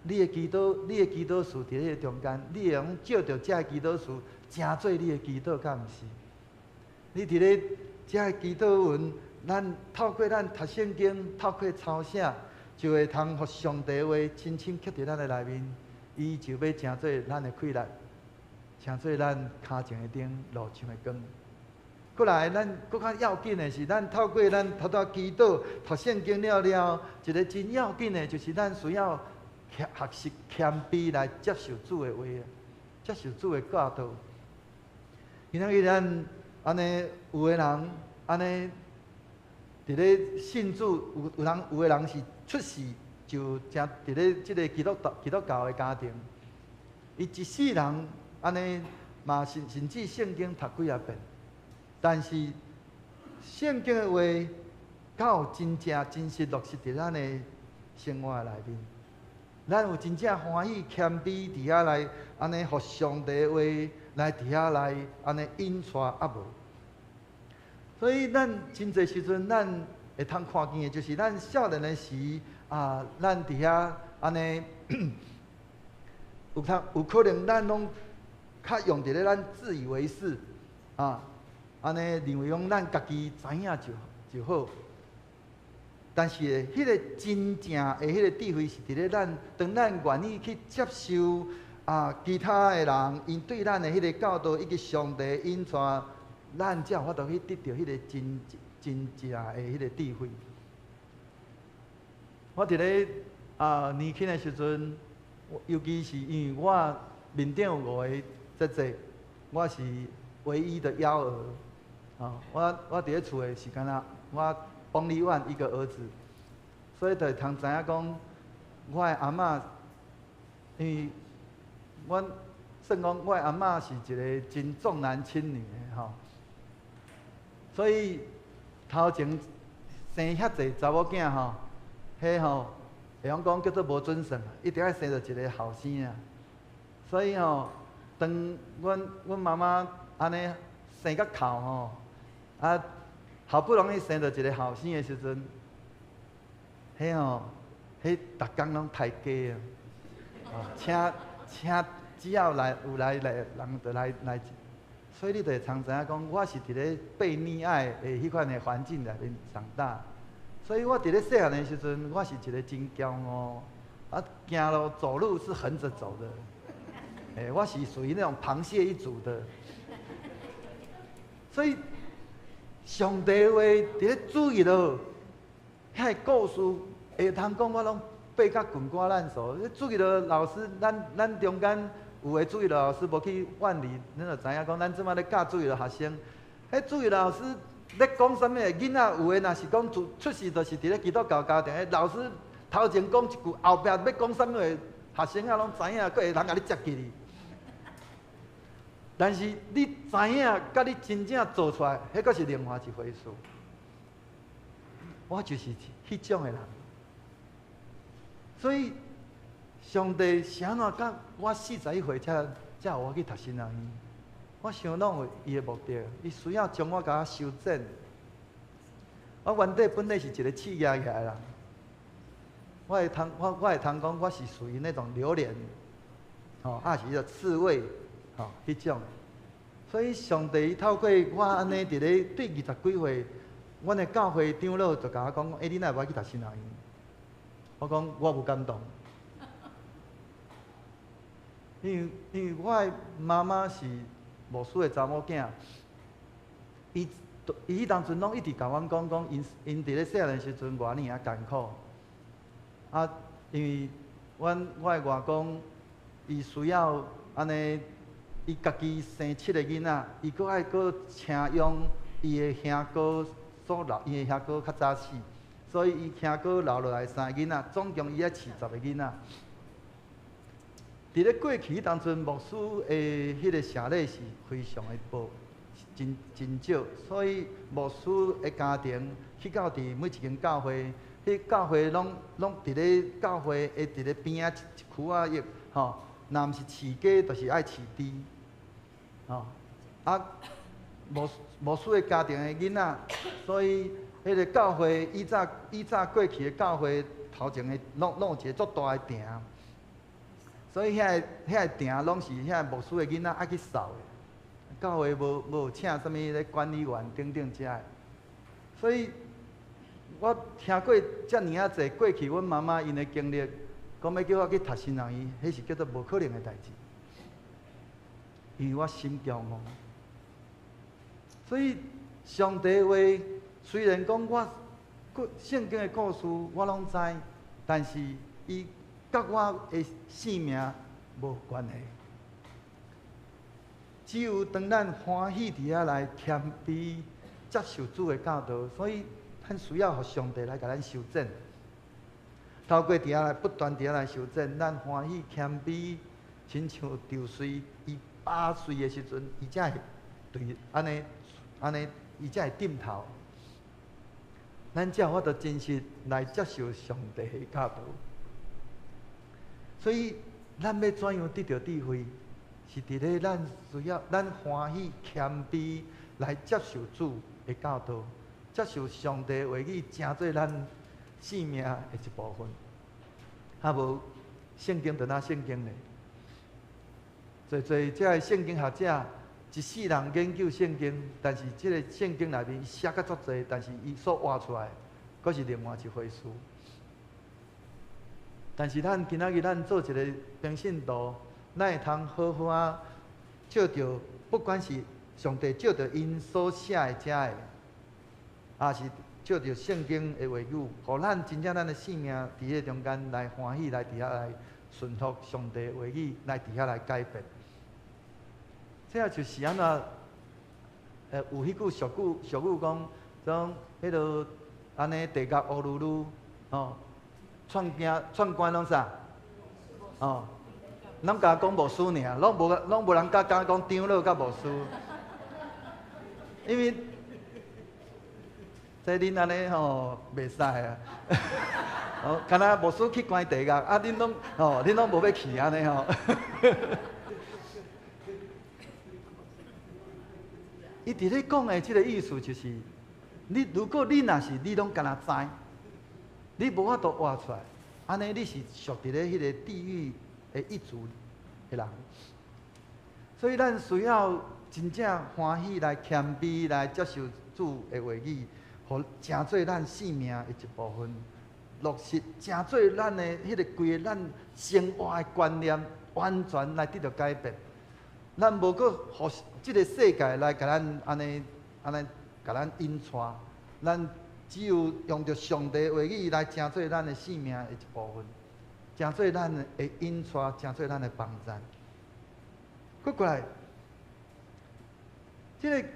你的祈禱，你的祈禱事佇彼个中間，你會用借著這个祈禱事，成做你的祈禱，敢毋是？你佇咧這个祈禱文，咱透過咱讀聖經，透過抄寫，就會通予上帝話深深刻佇咱的內面，伊就欲成做咱的氣力，成做咱跤前的燈，路上的光。過來，咱閣較要緊的是，咱透過咱頭拄祈禱、讀聖經了了，一个真要緊的，就是咱需要學習謙卑來接受主的話，接受主的教導。今仔日咱按呢，有的人按呢，佇咧信主，有人有的人是出世就成佇咧這个基督教的家庭，伊一世人按呢嘛甚至聖經讀幾仔遍，但是聖經的話，敢有真正真實落實佇咱的生活內面？咱有真正歡喜謙卑佇遐來，按呢予上帝的話來佇遐來按呢引帶啊無？所以咱真濟時陣，咱會通看見的，就是咱少年的時啊，咱佇遐按呢有通有可能咱攏較用佇咧咱自以為是啊，按呢認為講咱家己知影就好。但是，彼个真正的彼个智慧是佇咧咱，當咱願意去接受啊，其他的人𪜶對咱的彼个教導以及上帝引帶，咱才有法度去得著彼个真真正的彼个智慧。我佇咧啊年輕的時陣，尤其是因為我面頂有五个姐姐，我是唯一的幺兒。啊，我佇咧厝的是敢若我 only one 一個兒子，所以就會通知影講，我的阿嬤，因為阮算講我的阿嬤是一個真重男輕女的吼，所以頭前生遐濟查某囝吼，彼吼會曉講叫做無準算，一定愛生著一个後生啊。所以吼，當阮媽媽按呢生甲哭吼，啊，好不容易生著一个後生的時陣，彼吼，彼逐工攏刣雞啊！請請，只要來有來來人就來來，所以你就會通知影講，我是佇咧被溺愛的彼款的環境內面長大，所以我佇咧細漢的時陣，我是一個真驕傲，啊，行路走路是橫著走的，欸，我是屬於那種螃蟹一族的，所以上帝話佇咧主日咯，遐個故事會通講我攏背甲滾瓜爛熟。主日老師，咱中間有的主日老師無去萬里，恁就知影講，咱這馬咧教主日學生，彼主日老師咧講啥物？囡仔有的若是講出世就是佇咧基督教家庭，老師頭前講一句，後壁欲講啥物話，學生仔攏知影，閣會通共你接起去。但是你知影，佮你真正做出來，彼閣是另外一回事。我就是彼種的人，所以上帝是按怎佮我41歲才予我去讀神學院？我想攏有伊的目的，伊需要將我共我修正。我原底本來是一個刺額起來的人，我會通講，我是屬於那種榴蓮，吼，抑是彼個刺蝟，吼，彼種。所以上帝透過我按呢佇咧對20幾歲，阮的教會長老就共我講：欸，你哪會欲去讀神學院？我講我無感動，因為我的媽媽是牧師的查某囝，伊彼當陣攏一直共阮講講，𪜶佇咧細漢的時陣偌爾仔艱苦。啊，因為阮我的外公，伊需要按呢，伊家己生七个囡仔，伊閣愛閣請養伊的兄哥所留，伊的兄哥較早死，所以伊兄哥留落來三个囡仔，總共伊愛飼10個囡仔。佇咧過去彼當陣，牧師的彼個謝禮是非常的薄，真真少，所以牧師的家庭去到佇每一間教會，彼教會攏攏佇咧教會的佇咧邊仔一區仔域，吼，若毋是飼雞，就是愛飼豬，吼，啊，牧師的家庭的囡仔，所以彼個教會以早過去的教會頭前的攏有一個足大的埕。所以遐個埕攏是遐牧師的囡仔愛去掃的，教會無請啥物咧管理員等等遮的，所以我聽過遮爾仔濟過去，阮媽媽𪜶的經歷，講欲叫我去讀神學院，彼是叫做無可能的代誌，因為我心驕傲。所以上帝話雖然講我聖經的故事我攏知，但是伊佮我的性命無關係。只有當咱歡喜佇遐來謙卑接受主的教導，所以咱需要予上帝來共咱修正。透過佇遐來不斷佇遐來修正，咱歡喜謙卑，親像稻穗伊拔穗的時陣，伊才會對按呢按呢，伊才會點頭。咱才有法度真實來接受上帝的教導。所以，咱欲怎樣得著智慧？是佇咧咱需要，咱歡喜謙卑來接受主的教導，接受上帝話語，成做咱生命的一部分。啊無聖經就若聖經咧，濟濟這个聖經學者一世人研究聖經，但是這个聖經內面寫甲足濟，但是伊所活出來，閣是另外一回事。但是咱今仔日咱做一个平信徒，咱會通好好仔照著，不管是上帝照著𪜶所寫的遮个，抑是照著聖經的話語，予咱真正咱的生命佇彼個中間來歡喜，來佇遐來順服上帝的話語，來佇遐來改變。這就是按怎？有彼句俗語講，講彼个按呢地獄烏嚕嚕，吼，串驚串關攏啥？哦，攏共講牧師爾，攏無人敢敢講長老佮牧師，因為這恁按呢吼袂使啊。哦，敢若牧師去關地獄，啊恁攏吼，恁攏無欲去按呢吼。伊佇咧講的這个意思就是，你如果你若是你攏敢若知，你無法度活出來，按呢你是屬佇咧彼個地獄的一族的人。所以咱需要真正歡喜來謙卑來接受主的話語，予成做咱生命的一部分，落實成做咱的彼个規个咱生活的觀念，完全來得著改變。咱無閣予這个世界來共咱按呢按呢共咱引帶，咱只有用著上帝話語來成做咱的生命的一部分，成做咱的引帶，成做咱的幫贊。閣過來，這个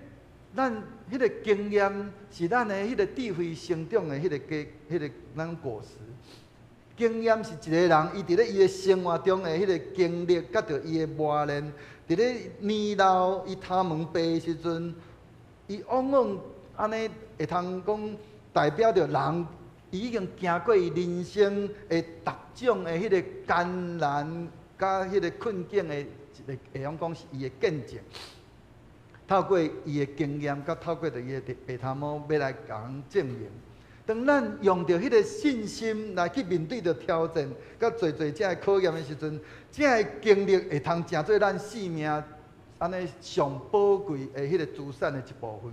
咱彼个經驗是咱的彼個智慧成長的彼个果，彼个咱果實。經驗是一個人伊佇咧伊的生活中的彼個經歷，佮著伊的磨練，佇伫咧年老伊頭毛白的時陣，伊往往按呢會通講代表著人，伊已經行過伊人生的逐種的彼个艱難佮彼个困境的一个，會用講是伊的見證。透過伊的經驗，佮透過著伊的白頭毛，欲來共人證明。當咱用著彼个信心來去面對著挑戰，佮濟濟這个考驗的時陣，這个經歷會通成做咱生命按呢上寶貴的彼个資產的一部分。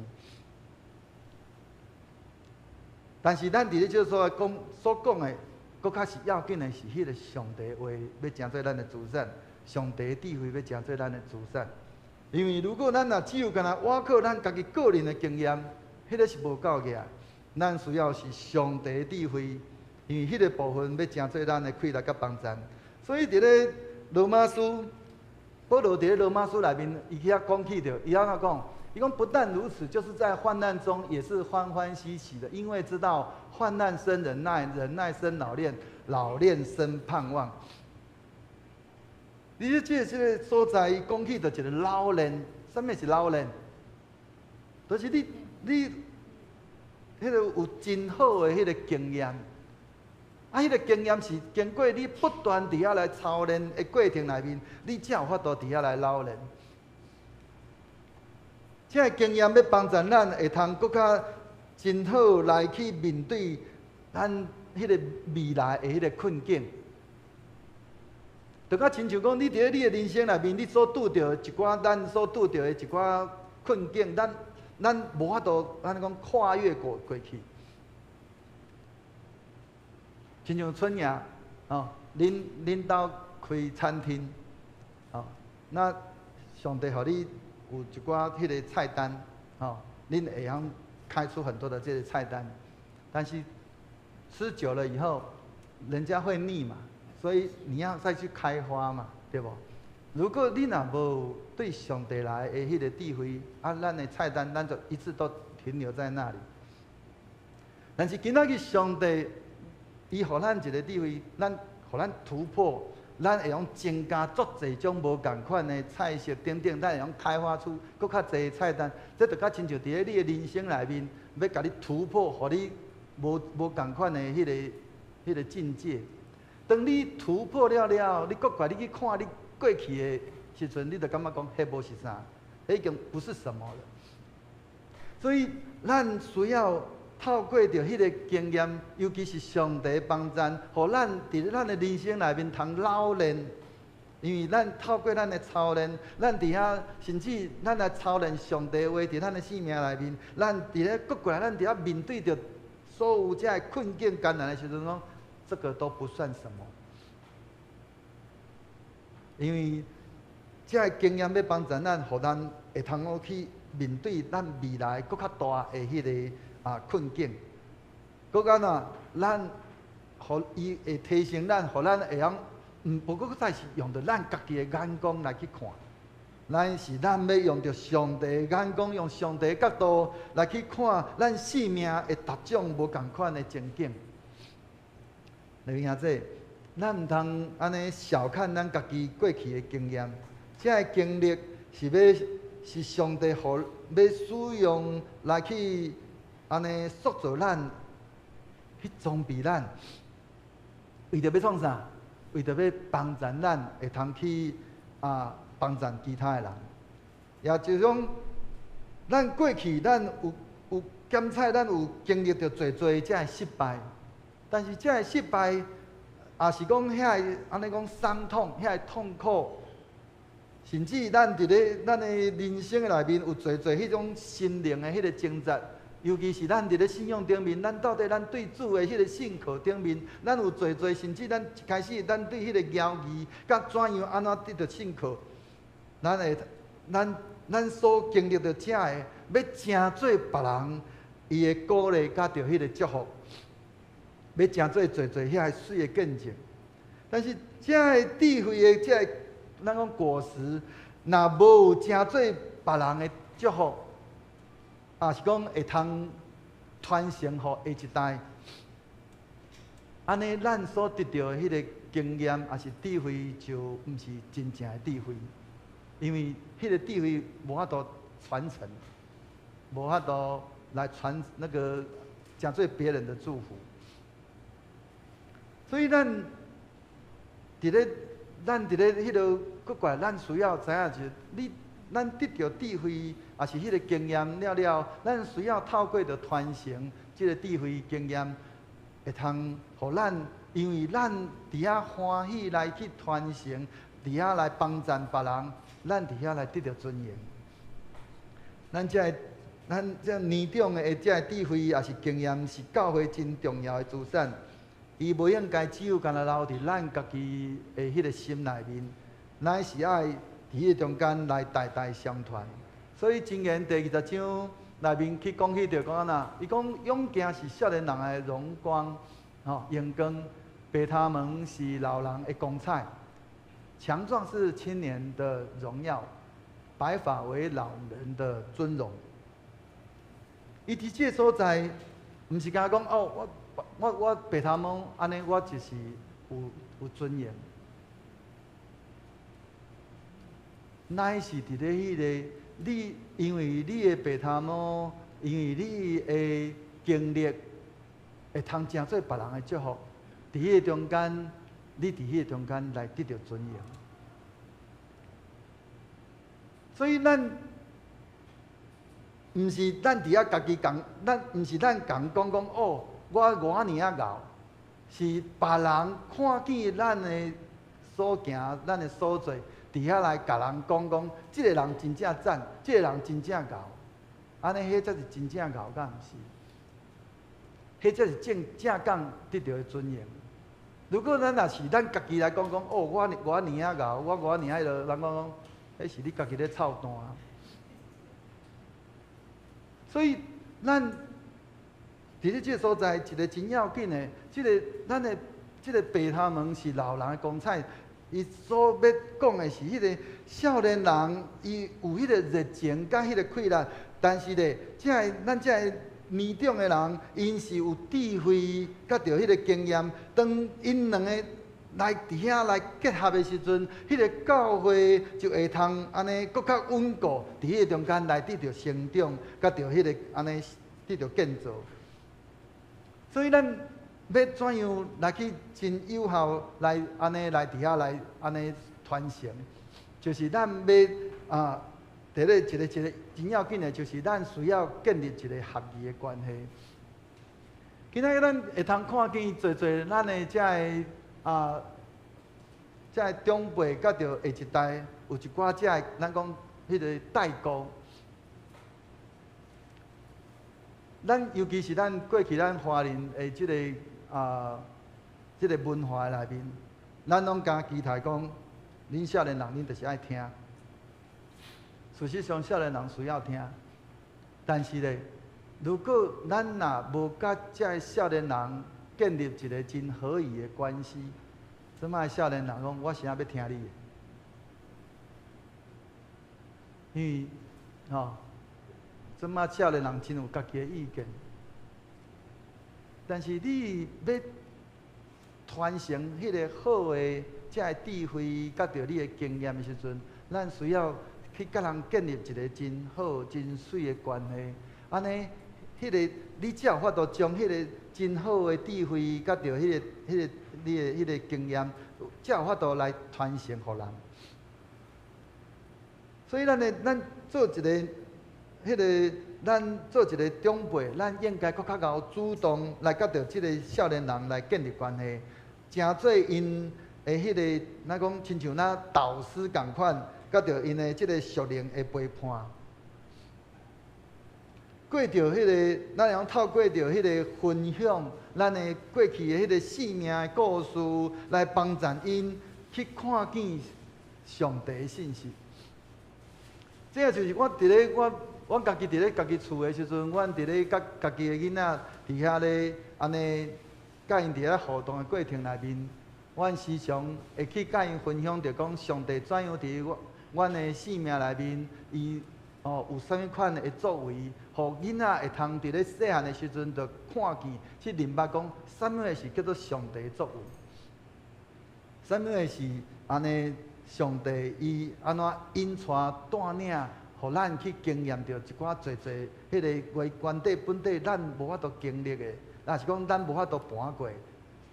但是咱佇咧這個所在講所講的，閣較是要緊的是彼个上帝話欲成做咱的資產，上帝智慧欲成做咱的資產。因為如果咱若只有干焦倚靠咱家己個人的經驗，彼个是無夠的。咱需要是上帝智慧，因為彼个部分欲成做咱的氣力佮幫贊。所以佇咧羅馬書，保羅佇咧羅馬書內面，伊去遐講起著，伊按怎講？伊講不但如此，就是在患難中也是歡歡喜喜的，因為知道患難生忍耐，忍耐生老練，老練生盼望。你這個所在，伊講起著一個老練，啥物是老練？就是你彼個有真好的彼個經驗，啊，彼個經驗是經過你不斷佇遐來操練的過程內面，你才有法度佇遐來老練。這个經驗欲幫助咱會通閣較真好來去面對咱彼個未來的彼個困境。就較親像講，你佇咧你的人生內面，你所拄著一寡咱所拄著的一寡困境，咱無法度按呢講跨越過去。親像春芽，哦，恁兜開餐廳，哦，那上帝予你有一寡彼个菜單，哦，恁會曉開出很多的這個菜單，但是吃久了以後，人家會膩嘛，所以你要再去開發嘛，對無？如果你若無對上帝來的彼个智慧，啊，咱的菜單咱就一直都停留在那裡。但是今仔日上帝，伊予咱一个智慧，咱予咱突破，咱會用增加足濟種無仝款的菜色等等，咱會用開發出閣較濟菜單。這就較親像佇咧你的人生內面，欲共你突破，予你無仝款的彼個境界。當你突破了了後，你閣過來你去看你過去的時陣，你就感覺講，彼無是啥，彼已經不是什麼了。所以，咱需要透過著彼个經驗，尤其是上帝幫贊，予咱佇咱的人生內面通老練。因為咱透過咱的操練，咱佇遐甚至咱來操練上帝話佇咱的生命內面，咱佇咧閣過來，咱佇遐面對著所有這个困境艱難的時陣，講這個都不算什麼。因為這个經驗欲幫助咱，予咱會通好去面對咱未來閣較大的彼个困境。閣按怎，咱予伊會提醒咱，予咱會曉，毋無閣再是用著咱家己的眼光來去看，咱是咱欲用著上帝的眼光，用上帝的角度來去看咱生命的逐種無仝款的情景。弟兄姊，咱毋通按呢小看咱家己過去的經驗，這个經歷是欲是上帝予欲使用來去按呢塑造咱，去裝備咱，為著欲創啥？為著欲幫助咱會通去幫助其他的人。也就是講，咱過去咱有檢測，咱有經歷著濟濟這个失敗，但是這个失敗，也是講遐个按呢講傷痛，遐个痛苦，甚至咱佇咧咱的人生的內面有濟濟彼種心靈的彼個掙扎，尤其是咱佇咧信仰頂面，咱到底咱對主的彼個信靠頂面，咱有濟濟，甚至咱一開始咱對彼個猶疑，佮怎樣按怎得著信靠，咱所經歷著這个，欲成做別人伊的鼓勵，佮著彼個祝福，欲成做濟濟遐個媠的見證。但是這个智慧的這个，咱講果實，若無有成做別人的祝福，也是講會通傳承予下一代，按呢，咱所得著的彼個經驗，抑是智慧，就毋是真正的智慧。因為彼个智慧無法度傳承，無法度來傳那個成做別人的祝福。所以咱佇咧咱佇咧彼个國外，咱需要知影就是，你咱得著智慧，抑是彼个經驗了了，咱需要透過著傳承這个智慧經驗，會通予咱，因為咱佇遐歡喜來去傳承，佇遐來幫贊別人，咱佇遐來得著尊榮。咱這个咱這年長的這个智慧抑是經驗，是教會真重要的資產。伊無應該只有干焦留佇咱家己的彼个心內面，乃是愛佇彼个中間來代代相傳。所以箴言第20章內面去講起著講按怎？伊講勇健是少年人的榮光，吼榮光；白頭毛是老人的光彩，強壯是青年的榮耀，白髮為老人的尊榮。伊佇這个所在，毋是干焦講哦，我白頭毛按呢，我就是有尊嚴。乃是佇咧彼个你，因為你的白頭毛，因為你的經歷，會通成做別人的祝福。佇彼個中間，你佇彼個中間來得著尊榮。所以咱毋是咱佇遐家己講，咱毋是咱共講講哦，我偌爾仔𠢕，是別人看見咱的所行、咱的所做，佇遐來共人講講，這个人真正讚，這个人真正𠢕，按呢，彼才是真正𠢕，敢毋是？彼才是正正講得著的尊榮。如果咱若是咱家己來講講，哦，我偌爾仔𠢕，我偌爾彼落，人講講，彼是你家己咧操蛋。所以咱佇咧這个所在，一个真要緊的，這个咱的這个白頭毛是老人的光彩。伊所欲講的是，彼个少年人，伊有彼个熱情佮彼个氣力，但是咧，這个咱這个年長的人，𪜶是有智慧，佮著彼个經驗。當𪜶兩个來佇遐來結合的時陣，彼个教會就會通按呢閣較穩固，佇彼個中間來得著成長，佮著彼个按呢得著建造。所以咱欲怎樣來去真有效來按呢來佇遐來按呢傳承，就是咱欲啊，佇咧一個一個真要緊的，就是咱需要建立一個合宜的關係。今仔日咱會通看見濟濟咱的這个啊，這个長輩佮著下一代有一寡這个咱講彼个代溝。咱尤其是咱過去咱華人的這个啊，這个文化內面，咱攏共期待講，恁少年人恁就是愛聽。事實上，少年人需要聽，但是咧，如果咱若無佮這个少年人建立一個真和宜的關係，這擺少年人講，我啥欲聽你的？因為，吼，這擺少年人真有家己的意見，但是你欲傳承彼个好的這个智慧，佮著你的經驗的時陣，咱需要去佮人建立一個真好、真媠的關係。按呢，彼个你才有法度將彼个真好的智慧，佮著彼个、彼个、你的彼个經驗，才有法度來傳承予人。所以，咱的咱做一个，彼个咱做一个長輩，咱應該閣較𠢕主動來佮著這个少年人來建立關係，成做𪜶的彼个，咱講親像若導師仝款，佮著𪜶的這个屬靈的陪伴。過著彼个，咱會用透過著彼个分享，咱的過去的彼个生命的故事，來幫助𪜶去看見上帝的信實。這個就是我佇咧我阮家己佇咧家己厝的時陣，阮佇咧佮家己的囡仔佇遐咧按呢，佮𪜶佇遐互動的過程內面，阮時常會去佮𪜶分享著講上帝怎樣佇阮阮的生命內面，伊哦有啥物款的作為，予囡仔會通佇咧細漢的時陣就看見，去明白講啥物的是叫做上帝的作為，啥物的是按呢上帝伊按怎引帶帶領，予咱去經驗著一寡濟濟彼个原原底本底咱無法度經歷的，抑是講咱無法度盤過，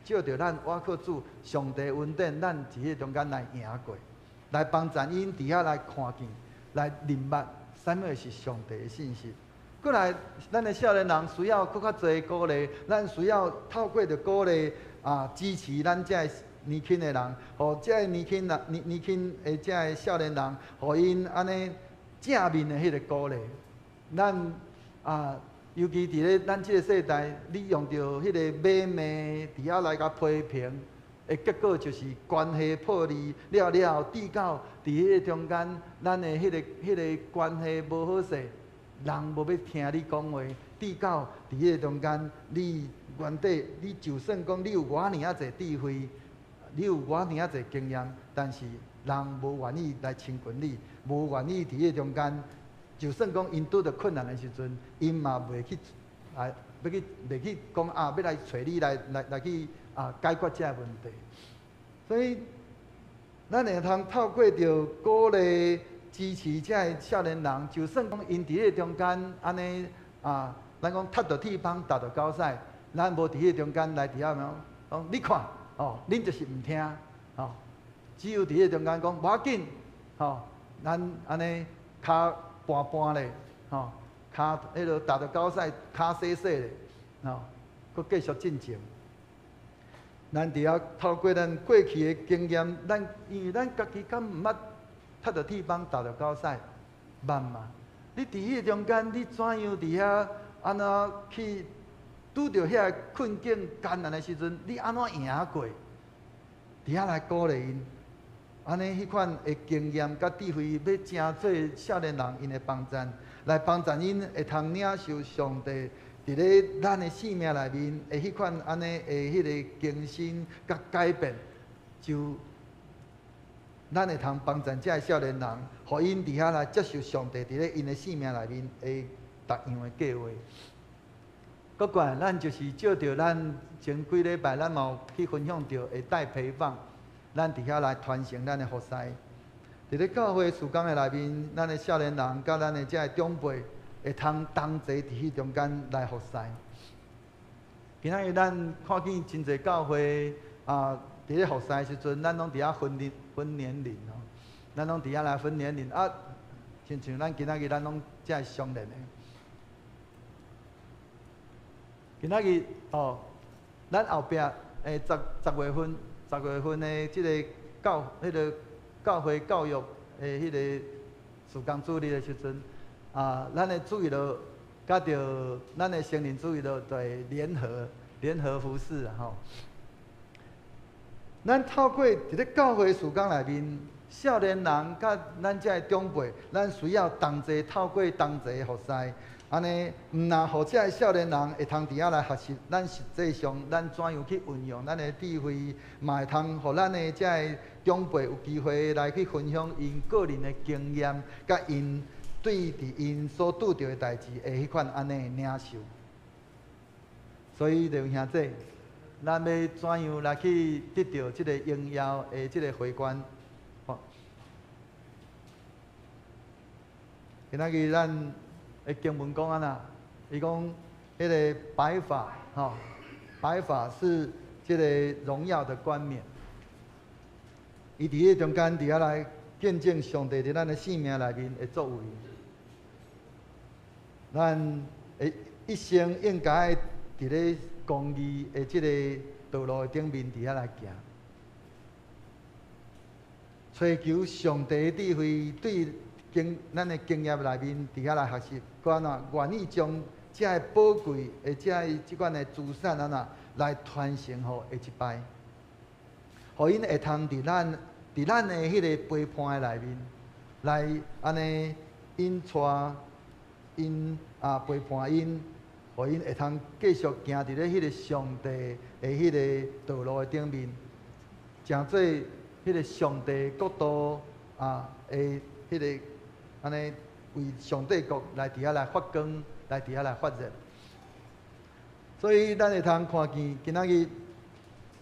藉著咱倚靠主上帝恩典，咱佇彼中間來贏過，來幫助𪜶佇遐來看見，來認捌啥物是上帝的信實。過來，咱的少年人需要閣較濟鼓勵，咱需要透過著鼓勵啊，支持咱這个年輕的人，予這个年輕人、年年輕的這个少年人，予𪜶按呢正面的彼个鼓勵。咱啊，尤其佇咧咱這个世代，你用著彼个罵罵佇遐來共批評，的結果就是關係破裂了了，至到佇彼个中間，咱的彼個關係無好勢，人無欲聽你講話，至到佇彼個中間，你原底你就算講你有偌爾仔濟智慧，你有偌爾仔濟經驗，但是人無願意來親近你，無願意佇彼個中間，就算講𪜶拄著困難的時陣，𪜶嘛袂去啊，欲去袂去講啊，欲來揣你來去啊解決這个問題。所以，咱會通透過著鼓勵支持這个少年人，就算講𪜶佇彼個中間按呢啊，咱講踢著鐵枋，踏著狗屎，咱無佇彼個中間來佇遐講，你看，哦，恁就是毋聽，吼，只有佇彼個中間講無要緊，吼，咱按呢跤盤盤咧，吼，跤彼落踏著狗屎，跤洗洗咧，吼，閣繼續進前。咱佇遐透過咱過去的經驗，咱因為咱家己敢毋捌踢著鐵枋，踏著狗屎，捌嘛？你佇彼個中間，你怎樣佇遐按怎去拄著遐个困境艱難的時陣，你按怎贏過？佇遐來鼓勵𪜶，按呢彼款的經驗佮智慧，欲成做少年人𪜶的幫贊，來幫助𪜶會通領受上帝佇咧咱的生命內面的彼款按呢的彼个更新佮改變，就咱會通幫助這个少年人，予𪜶佇遐來接受上帝佇咧𪜶的生命內面的逐樣的計劃。閣過來，咱就是借著咱前幾禮拜咱嘛有去分享著會帶陪放，咱佇遐來傳承咱的服侍。佇咧教會事工的內面，咱的少年人佮咱的這个長輩會通同齊佇彼中間來服侍。今仔日咱看見真濟教會啊，佇咧服侍的時陣，咱攏佇遐分年分年齡吼，咱攏佇遐來分年齡啊，親像咱今仔日咱攏這相連的。今仔日哦，咱後壁十月份，十月份的這个教彼个教會教育的彼个事工主日的時陣，啊，咱的主日學佮著咱的成人主日學就會聯合服侍啊吼。咱透過佇咧教會事工內面，少年人佮咱這个長輩，咱需要同齊透過同齊服侍，按呢，毋若予這个少年人會通佇遐來學習，咱實際上咱怎樣去運用咱的智慧，嘛會通予咱的這个長輩有機會來去分享𪜶個人的經驗，佮𪜶對佇𪜶所拄著的代誌的彼款按呢的領受。所以，弟兄兄姊，咱欲怎樣來去得著這個榮耀的這個桂冠？吼，今仔日咱的經文講按怎？伊講彼个白髮，吼，白髮是這個榮耀的冠冕。伊佇彼個中間佇遐來見證上帝佇咱的生命內面的作為。咱的一生應該佇咧公義的這個道路的頂面佇遐來行，揣求上帝的智慧，對經咱的經驗內面佇遐來學習，閣按怎願意將這个寶貴的這个這款的資產按怎來傳承予下一代，予𪜶會通佇咱的彼个陪伴的內面，來按呢引帶𪜶啊陪伴𪜶，予𪜶會通繼續行佇咧彼个上帝的彼个道路的頂面，成做彼个上帝國度啊的彼个按呢為上帝國來佇遐來發光，來佇遐來發熱。所以咱會通看見今仔日，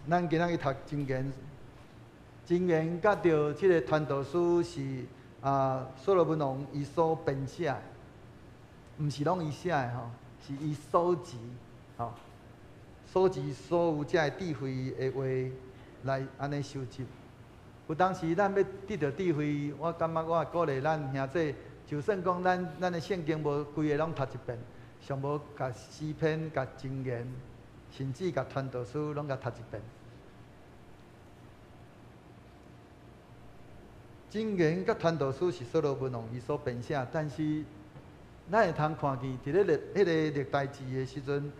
咱今仔日讀箴言，箴言佮著這个傳道書是啊，所羅門王伊所編寫的，毋是攏伊寫的吼，是伊搜集吼，搜集所有這个智慧的話來按呢收集。有當時咱欲得著智慧，我感覺我會鼓勵咱兄弟，就算講咱的聖經無規个攏讀一遍，上無共詩篇、共箴言，甚至共傳道書攏共讀一遍。箴言佮傳道書是所羅門王伊所編寫，但是咱會通看見，佇咧歷彼個歷代志的時陣，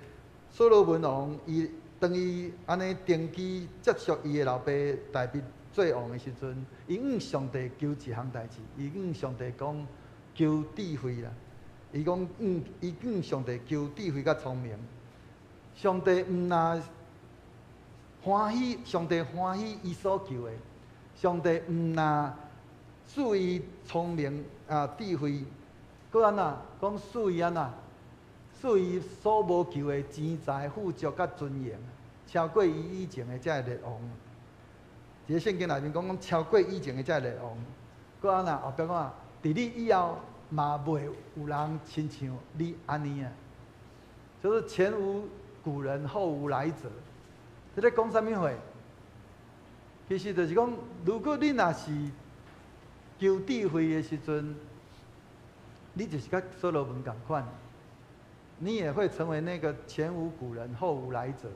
所羅門王伊當伊按呢登基接續伊的老爸大衛做王的時陣，伊向上帝求一項代誌，伊向上帝講求智慧啦。伊講伊向上帝求智慧佮聰明。上帝毋若歡喜，上帝歡喜伊所求的，上帝毋若賜伊聰明啊智慧，閣按怎講賜伊按怎？賜伊所無求的錢財、富足佮尊榮，超過伊以前的這个列王。佇咧聖經內面講講超過以前的這个列王，閣按怎？後壁講啊，佇你以後嘛袂有人親像你按呢啊，就是前無古人後無來者。這咧講啥物話？其實就是講，如果你若是求智慧的時陣，你就是佮所羅門仝款，你也會成為那個前無古人後無來者，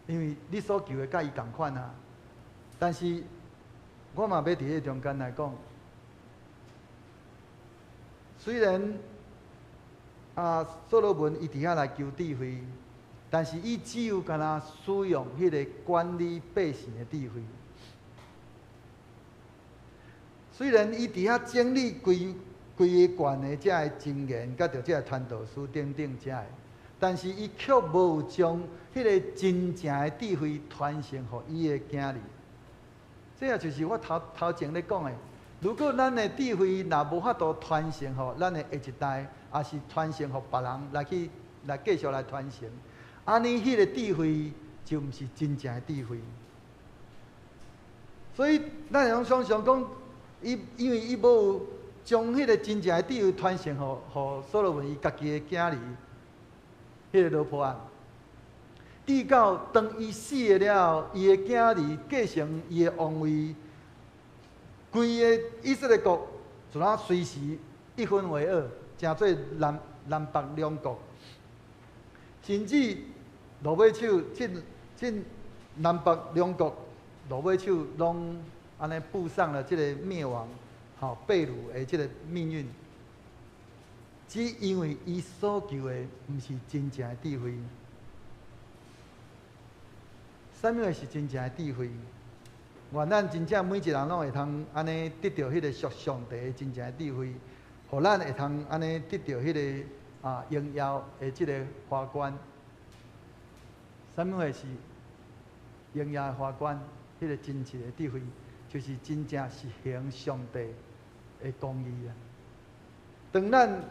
因為你所求的佮伊仝款啊。但是，我嘛欲佇這中間來講，雖然啊，所羅門伊佇遐來求智慧，但是伊只有干焦使用彼个管理百姓的智慧。雖然伊佇遐整理規規个卷的這个箴言，佮著這个傳道書等等這个，但是伊卻無將彼个真正的智慧傳承予伊的囝兒。這也就是我頭頭前咧講的。如果咱的智慧若無法度傳承予咱的下一代，抑是傳承予別人來去來繼續來傳承，按呢彼个智慧就毋是真正的智慧。所以咱會用想像講，伊因為伊無將彼个真正的智慧傳承予所羅門伊家己的囝兒，彼个羅波按。直到當伊死了後，伊的囝兒繼承伊的王位，規个以色列國就若隨時一分為二，成做南南北兩國，甚至落尾手，這這南北兩國落尾手攏按呢步上了這个滅亡、吼被擄的這个命運，只因為伊所求的毋是真正的智慧。啥物話是真正的智慧？願咱真正每一个人攏會通按呢得著彼个屬上帝的真正的智慧，予咱會通按呢得著彼个啊榮耀的這个華冠。啥物話是榮耀的華冠？彼个真實的智慧，就是真正實行上帝的公義啊！當咱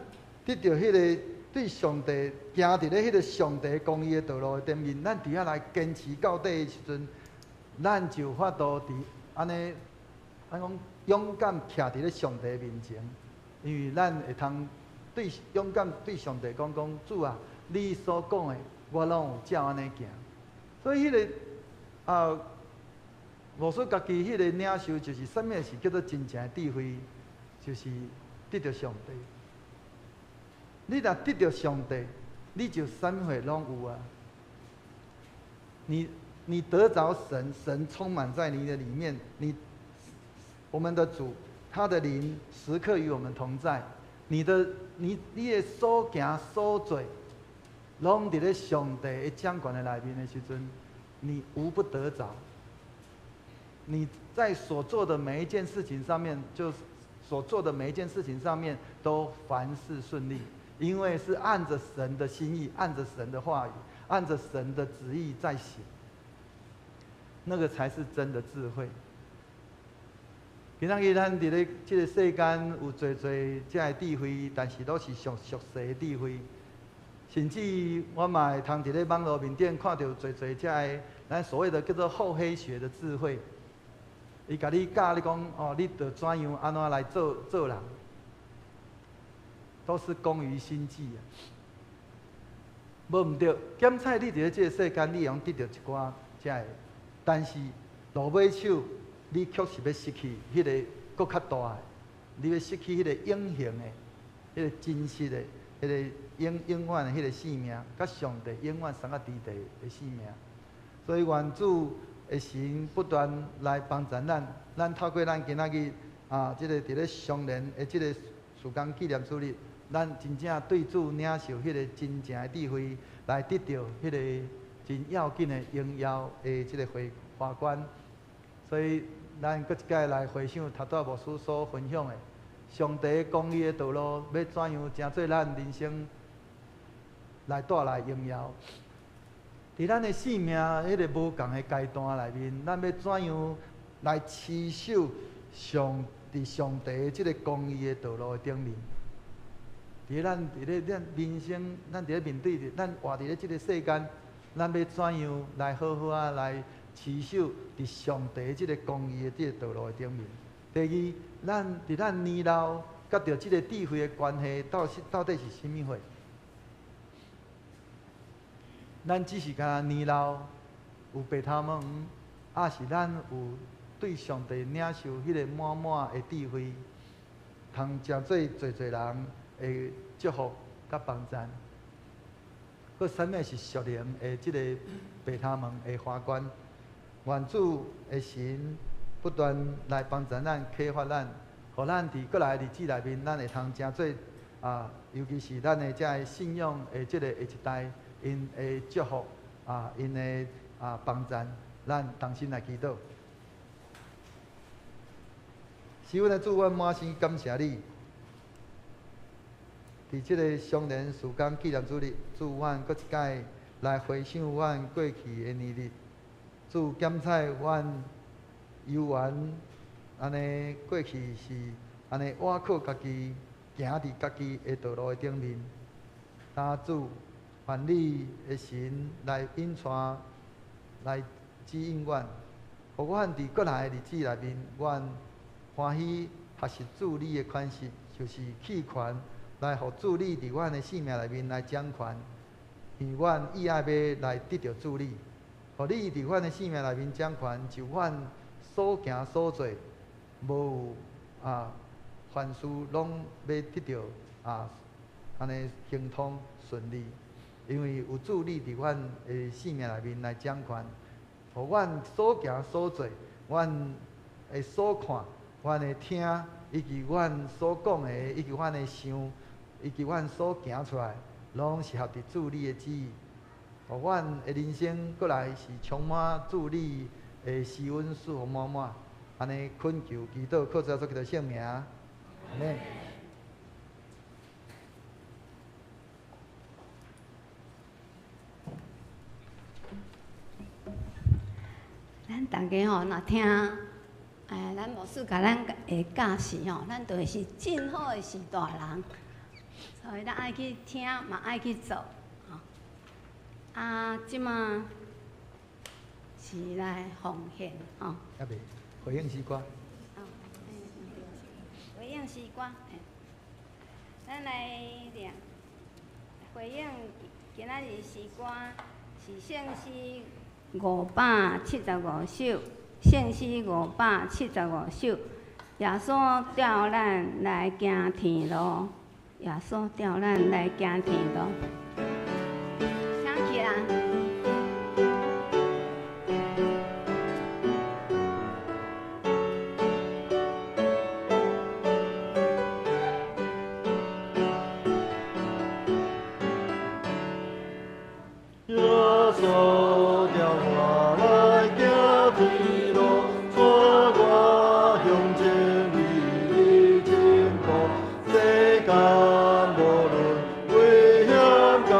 得著彼个對上帝行佇咧彼个上帝公義的道路的頂面，咱佇遐來堅持到底的時陣，咱就有法度佇按呢，按講勇敢徛佇咧上帝面前，因為咱會通對勇敢對上帝講講，主啊，你所講的，我攏有照按呢行。所以彼个啊，牧師家己彼個領受就是啥物是叫做真正的智慧，就是得著上帝。你若得著上帝，你就啥物貨攏有啊。你得著神，神充滿在你的裡面，你我們的主，他的靈時刻與我們同在。你的你你的所行所做，攏佇咧上帝的掌權的內面的時陣，你無不得著。你在所做的每一件事情上面，就所做的每一件事情上面都凡事順利，因為是按着神的心意，按着神的話語，按着神的旨意在行，那個才是真的智慧。今仔日咱佇咧這個世間有濟濟這个智慧，但是攏是屬俗世的智慧。甚至我嘛會通佇咧網路面頂看著濟濟這个咱所謂的叫做厚黑學的智慧。伊共你教你講哦，你著怎樣按怎來做做人，都是工於心計啊。無毋對，檢採你佇咧這个世間，你會用得著一寡遮个，但是落尾手，你卻是欲失去彼个閣較大的，你欲失去彼个永恆的、彼个真實的、彼个永永遠的彼个生命，佮上帝永遠相佮佇地的生命。所以願主的神不斷來幫助咱，咱透過咱今仔日啊，這个佇咧相連的這个事工紀念主日，咱真正對主領受彼个真正的智慧，來得著彼个真要緊的榮耀的這个華冠。所以，咱閣一擺來回想頭拄仔牧師所分享的，上帝公義的道路，欲怎樣成做咱人生來帶來榮耀？佇咱的生命彼个無仝的階段內面，咱欲怎樣來持守上佇上帝這个公義的道路的頂面？佇咱佇咧咱人生，咱佇咧面對著，咱活佇咧這个世間，咱欲怎樣來好好仔來持守佇上帝這个公義的這个道路的頂面？第二，咱佇咱年老佮著這个智慧的關係，到底是啥物貨？咱只是干焦年老有白頭毛，抑是咱有對上帝領受彼个滿滿的智慧，通成做濟濟人的祝福佮幫贊。閣啥物是屬靈的這个白頭毛的華冠？願主的神不斷來幫助咱、啟發咱，予咱佇閣來的日子內面，咱會通成做啊，尤其是咱的這个信仰的這个下一代，𪜶的祝福啊，𪜶的啊幫贊，咱同心來祈禱。是阮的主，阮滿心感謝你。佇這个相連事工紀念主日，主，阮閣一擺來回想阮過去的年日，主檢採阮猶原按呢過去是按呢倚靠家己，行佇家己的道路的頂面。但主，願你的神來引帶，來指引阮，予阮佇閣來的日子內面，阮歡喜學習主你的款式，就是棄權來予主你佇阮的生命內面來掌權，因為阮意愛欲來得著主你，予你佇阮的生命內面掌權，就阮所行所做，無有啊，凡事攏欲得著啊，按呢亨通順利，因為有主你佇阮的生命內面來掌權，予阮所行所做，阮的所看，阮的聽，以及阮所講的，以及阮的想，以及阮所行出來，攏是合佇主你的旨意。予阮的人生閣來是充滿主你的施恩賜福滿滿。按呢懇求祈禱，靠主耶穌基督聖名，阿們。咱逐家吼，若聽，咱牧師共咱的教示吼，咱就會是真好的序大人。所以咱愛去聽，嘛愛去做，吼。啊，這馬是來奉獻，吼。猶未，回應詩歌。哦，回應詩歌，咱來念回應今仔日詩歌是聖詩575首，聖詩575首。耶穌召咱來行天路，耶穌召咱來行天路。請起來。耶穌召我來行天路，帶我向前伊的前途。世間無論危險甲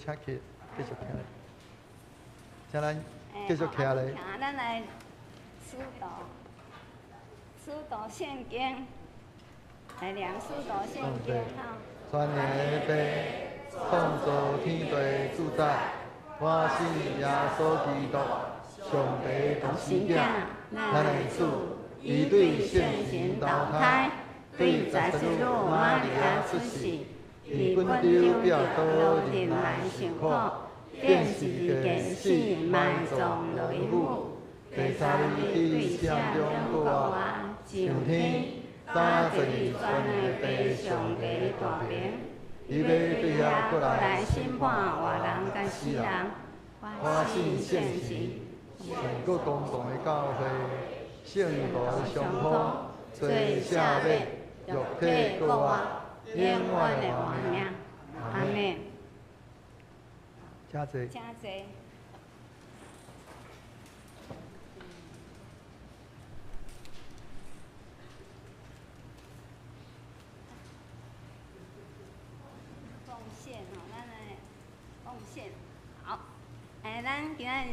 請起，繼續徛咧。請咱繼續徛咧。咱來使徒，使徒聖經，來念使徒聖經吼。全能的父，創造天地主宰，我信耶穌基督，上帝獨生子，咱的主，伊對聖神投胎，對十四母瑪利亞出世，佇本丟彼拉多忍耐受苦，釘十字架死，埋葬落府，第三日佇死人中復活，上天，搭坐佇全能的父上帝大爿，伊欲對遐閣來審判活人佮死人。我信聖神，全國公共的教會，聖徒的相通，罪赦免，肉體復活，永遠的活命。阿們。請坐。請坐。奉獻吼，咱來奉獻。好，咱今仔日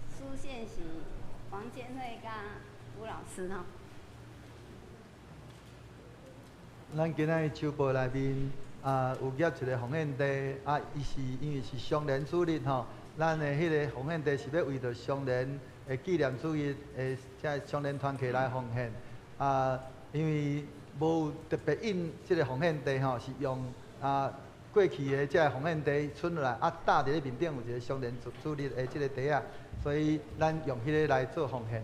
司獻是王建慧佮吳老師吼。咱今仔日手簿內面啊，有夾一个奉獻袋啊，伊是因為是雙連主日吼，咱的彼个奉獻袋是欲為著雙連的紀念主日的這雙連團契來奉獻啊，因為無特別印這个奉獻袋吼，是用啊過去的這个奉獻袋存落來啊，搭佇咧面頂有一个雙連主日的這个袋仔，所以咱用彼个來做奉獻。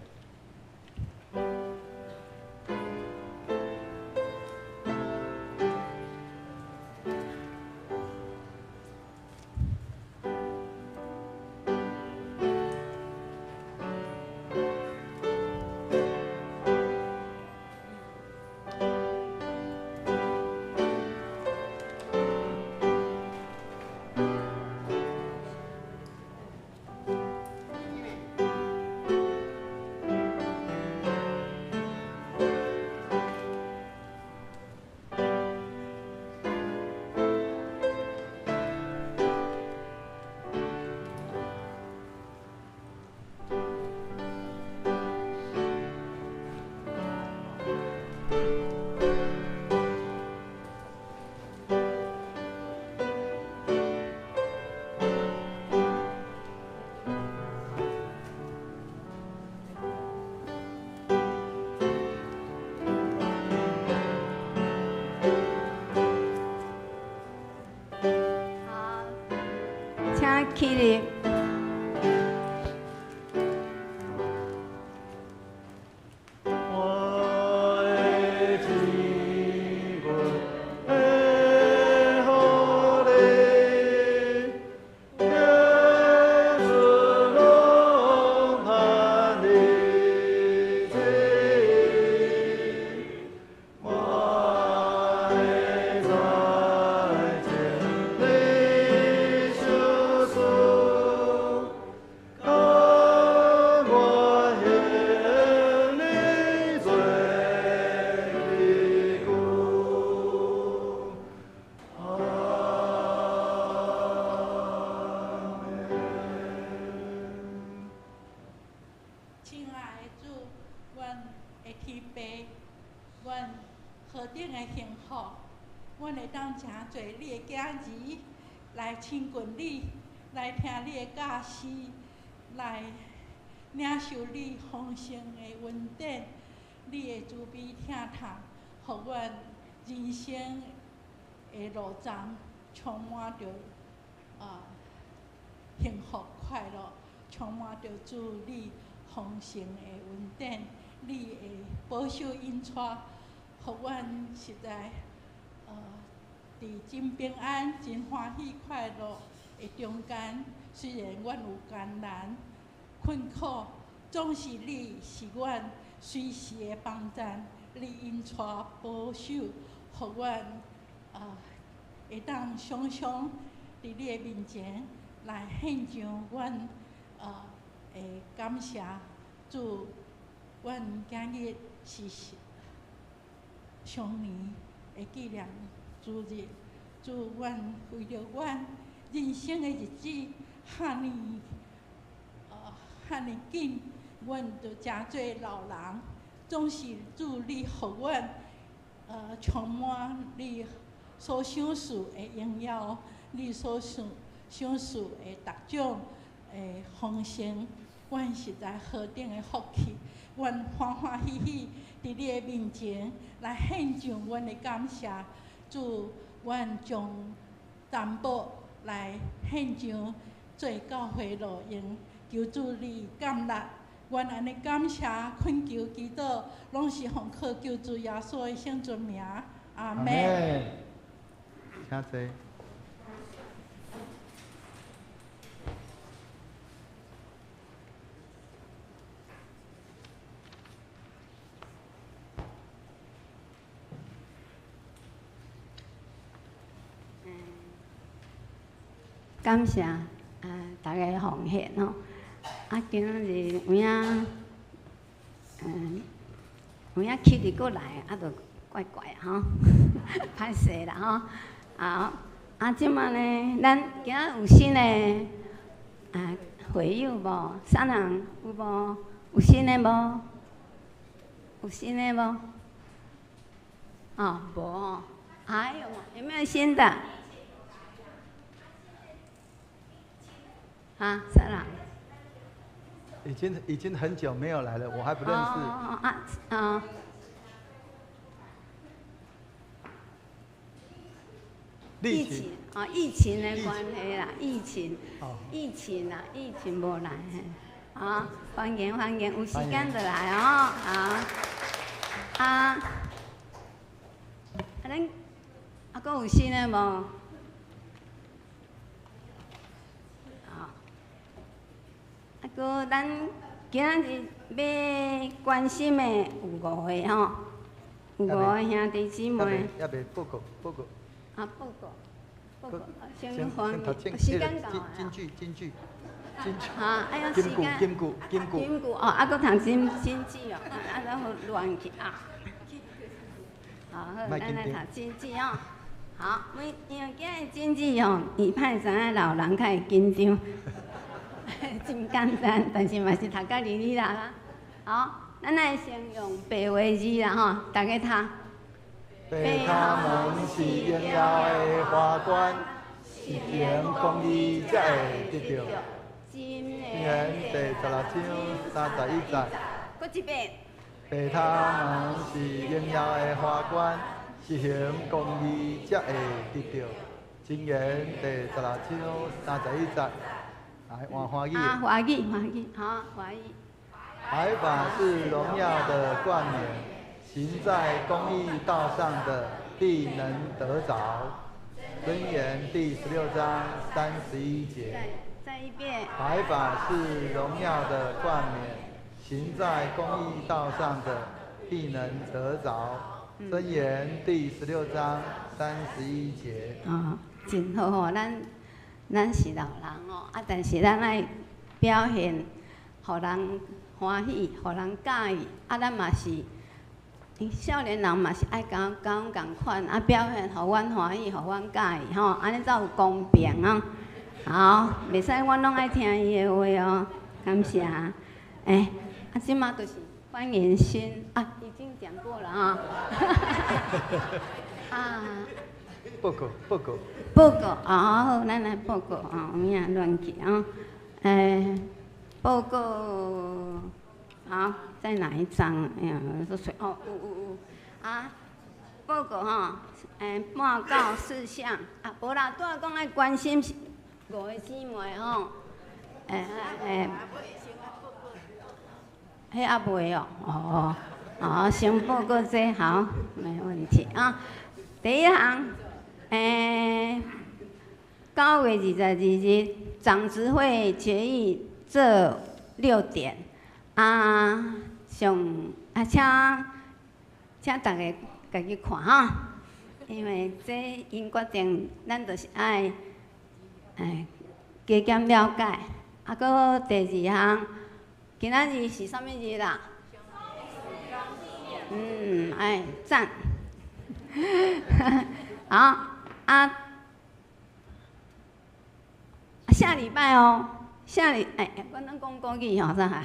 起立。我的天國的予你，耶穌攏盼你這，我的財錢你收取。甘願獻你做器具。阿們。親愛的主，阮的天父，阮何等的幸福，阮會當誠濟你的囝兒來親近你，來聽你的教示，來領受你豐盛的恩典，你的慈悲疼痛，予阮人生的路程充滿著幸福快樂，充滿著主你豐盛的恩典，你的保守引帶，予阮實在佇真平安、真歡喜快樂的中間。雖然阮有艱難、困苦，總是你是阮隨時的幫贊，你引帶保守，予阮會當常常佇你的面前來獻上阮的感謝。主，阮今日是雙年的紀念主日，主，阮為著阮人生的日子遐爾遐爾緊，阮就誠濟老人，總是主你予阮充滿你所賞賜的榮耀，你所賞賞賜的逐種的豐盛，阮實在何等的福氣，阮歡歡喜喜佇你的面前來獻上阮的感謝，主，阮將擔保來獻上做教會路用，求主你感納，阮按呢感謝懇求祈禱，攏是奉靠救主耶穌的聖尊名，阿們。請坐。感謝啊，大家奉獻吼。啊，今仔日有影，有影起佇閣來，啊，就怪怪吼，歹勢啦吼。啊，啊，這馬呢，咱今仔有新的啊會友無？啥人有無？有新的無？有新的無？哦，無吼。還有有沒有新的？啊，啥人？已經很久沒有來了，我還不認識。哦啊啊！疫情啊，疫情的關係啦，疫情，疫情啊，疫情無來嘿。啊，歡迎歡迎，有時間就來哦。啊啊，啊，咱啊，閣有新的無？啊，閣咱今仔日欲關心的有五個吼，有五個兄弟姊妹。猶未報告，報告。啊，報告，報告，先還時間到啊。金句，金句，金句。啊，哎呀，時間。金句，金句，金句哦，啊，閣讀金金句哦，啊，然後亂去啊。好，好，咱來讀金句哦。好，因為今日金句哦，伊歹知影老人較會緊張。真簡單，但是嘛是讀甲哩哩啦啦。好，咱來先用白話字啦吼，大家讀。白他們是榮耀的華冠，實行公義才會得著。箴言第16章31節。閣一遍。白他們是榮耀的華冠，實行公義才會得著。箴言第16章31節。來，換華語。啊，華語，華語，好，華語。白髮是榮耀的冠冕，行在公義道上的必能得著。箴言第16章31節。再一遍。白髮是榮耀的冠冕，行在公義道上的必能得著。箴言第16章31節。啊，真好吼，咱是老人哦，啊，但是咱愛表現，予人歡喜，予人佮意，啊，咱嘛是，少年人嘛是愛佮阮仝款，啊，表現予阮歡喜，予阮佮意吼，按呢才有公平啊。好，袂使阮攏愛聽伊的話哦，感謝。欸，啊，這馬就是歡迎新啊，已經講過了啊。啊。報告，報告。報告啊，好，咱來報告啊，有影亂去啊。欸，報告，好，在哪一章？哎呀，說水哦，有啊，報告吼，欸，報告事項啊，無啦，拄仔講愛關心五個姊妹吼，欸欸，彼猶未哦，哦哦，先報告這好，沒問題啊。第一項。欸，9月22日，長執會決議這6點啊，上啊，請大家家己看哈，因為這𪜶決定，咱就是愛加減了解。啊，閣第二項，今仔日是啥物日啦？嗯，哎，讚。好啊，下禮拜哦，下禮哎，我攏講國語吼，啥哈？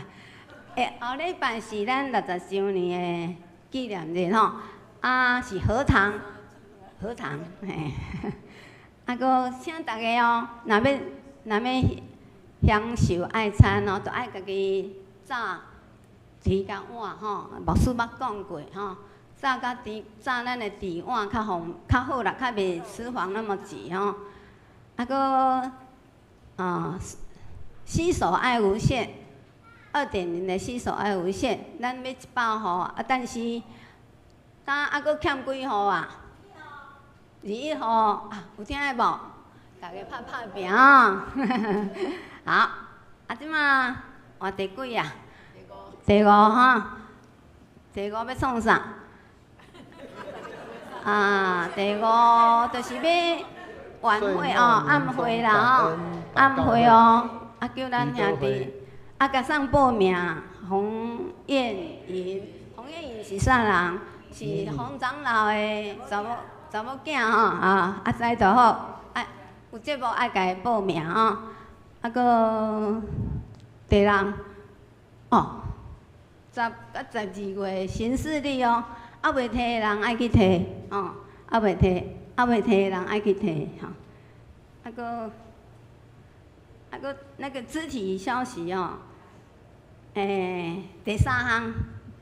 欸，後禮拜是咱六十週年的紀念日吼，啊是合堂，合堂，嘿，啊，閣請大家哦，若欲享受愛餐哦，就愛家己早提共碗吼，牧師捌講過吼，早佮提早咱的提碗較方較好啦，較袂廚房那麼擠吼。啊，閣啊，攜手愛無限2.0的攜手愛無限，咱欲100戶啊，但是敢猶閣欠幾戶啊？21戶啊，有聽的無？大家拍拍拚啊！好，啊，這馬換第幾啊？第五哈，第五欲創啥？啊，第五就是欲晚會哦，暗會啦吼，暗會哦，啊叫咱兄弟，啊共送報名，洪燕瑩，洪燕瑩是啥人？是洪長老的查某囝吼，啊，啊知就好，啊有節目愛共伊報名吼，啊閣第六，哦，10佮12月行事曆哦，猶未提的人愛去提，哦，猶未提的人愛去提，吼，啊閣那個肢體消息哦，欸，第三項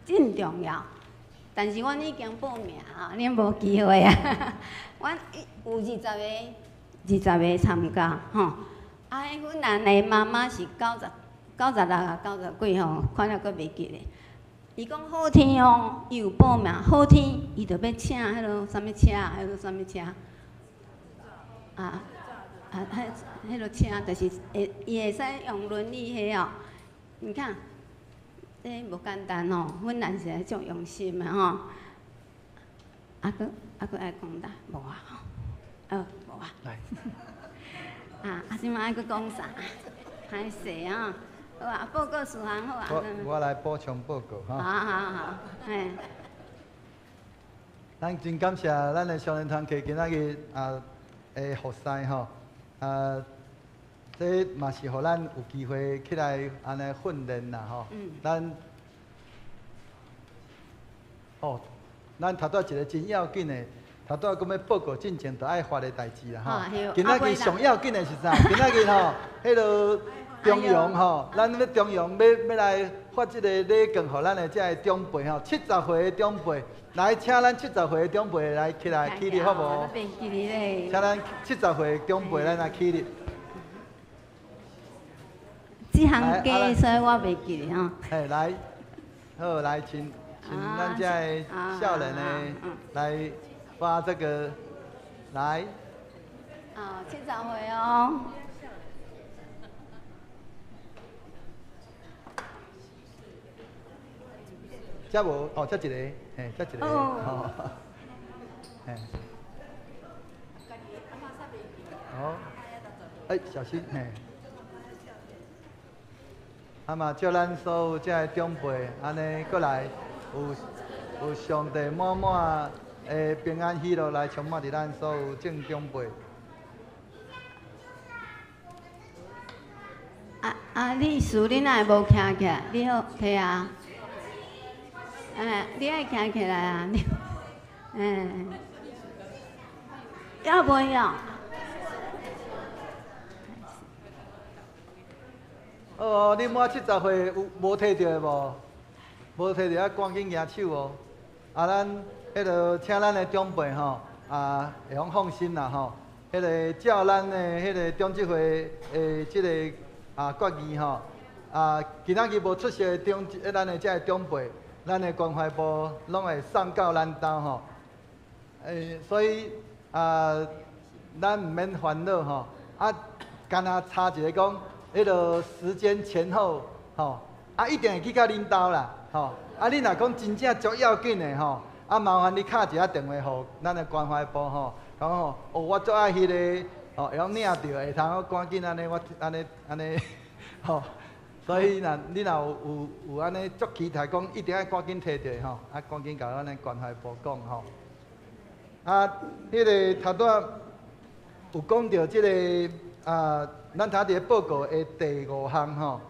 真重要，但是阮已經報名啊，恁無機會啊。阮有二十個參加吼。啊，彼芬蘭的媽媽是96啊，90幾吼，看了閣袂記咧。伊講好天哦，伊有報名，好天伊就欲請彼落啥物車，彼落啥物車，啊啊，彼落車就是會伊會使用輪椅彼哦。你看，這無簡單哦，芬蘭是足用心的吼。啊，閣愛講啦，無啊吼，哦，無啊。來。啊，這馬愛閣講啥？歹勢啊！好啊，報告事項好啊。我來補充報告哈。好好好，嘿。咱真感謝咱的少年團契今仔日啊的服侍吼，啊，這嘛是予咱有機會起來按呢訓練啦吼。咱，哦，咱頭拄一個真要緊的，頭拄仔閣欲報告進前，就愛發的代誌啦吼。今仔日上要緊的是啥？今仔日吼，彼个中陽吼，咱欲中陽欲來發這個禮券予咱的這个長輩吼，七十歲的長輩，來請咱七十歲的長輩來起來起立好無？請咱七十歲的長輩咱來起立。這項加，所以我袂記得吼。嘿，來，好，來請咱這个少年的來發這個，來。哦，70歲哦。這無哦，這一個，嘿，這一個，吼，嘿，好，哎，小心，嘿，啊嘛，祝咱所有這个長輩，按呢閣來有上帝滿滿的平安喜樂來充滿佇咱所有眾長輩。啊，你書你哪會無徛起來？你好，提啊。哎，你愛徛起來啊！你，哎，要不要？哦，你滿70歲有無提著的無？無提著啊，趕緊舉手哦！啊，咱彼个請咱的長輩吼，啊，會用放心啦吼。彼个照咱的彼个長執會的這个啊決議吼，啊，今仔日無出席的長，咱的這个長輩。咱的關懷部攏會送到咱兜吼，欸，所以啊，咱毋免煩惱吼，啊，干焦差一個講，彼个時間前後吼，啊，一定會去到恁兜啦，吼，啊，你若講真正足要緊的吼，啊，麻煩你敲一下電話予咱的關懷部吼，講吼，哦，我足愛彼个，吼，會曉領著，會通趕緊按呢，我按呢按呢，吼。所以若你若有按呢足期待講，一定愛趕緊提著吼，啊，趕緊共咱的關懷部講吼。啊，彼个頭拄仔有講著這个啊，咱頭佇咧報告的第五項吼，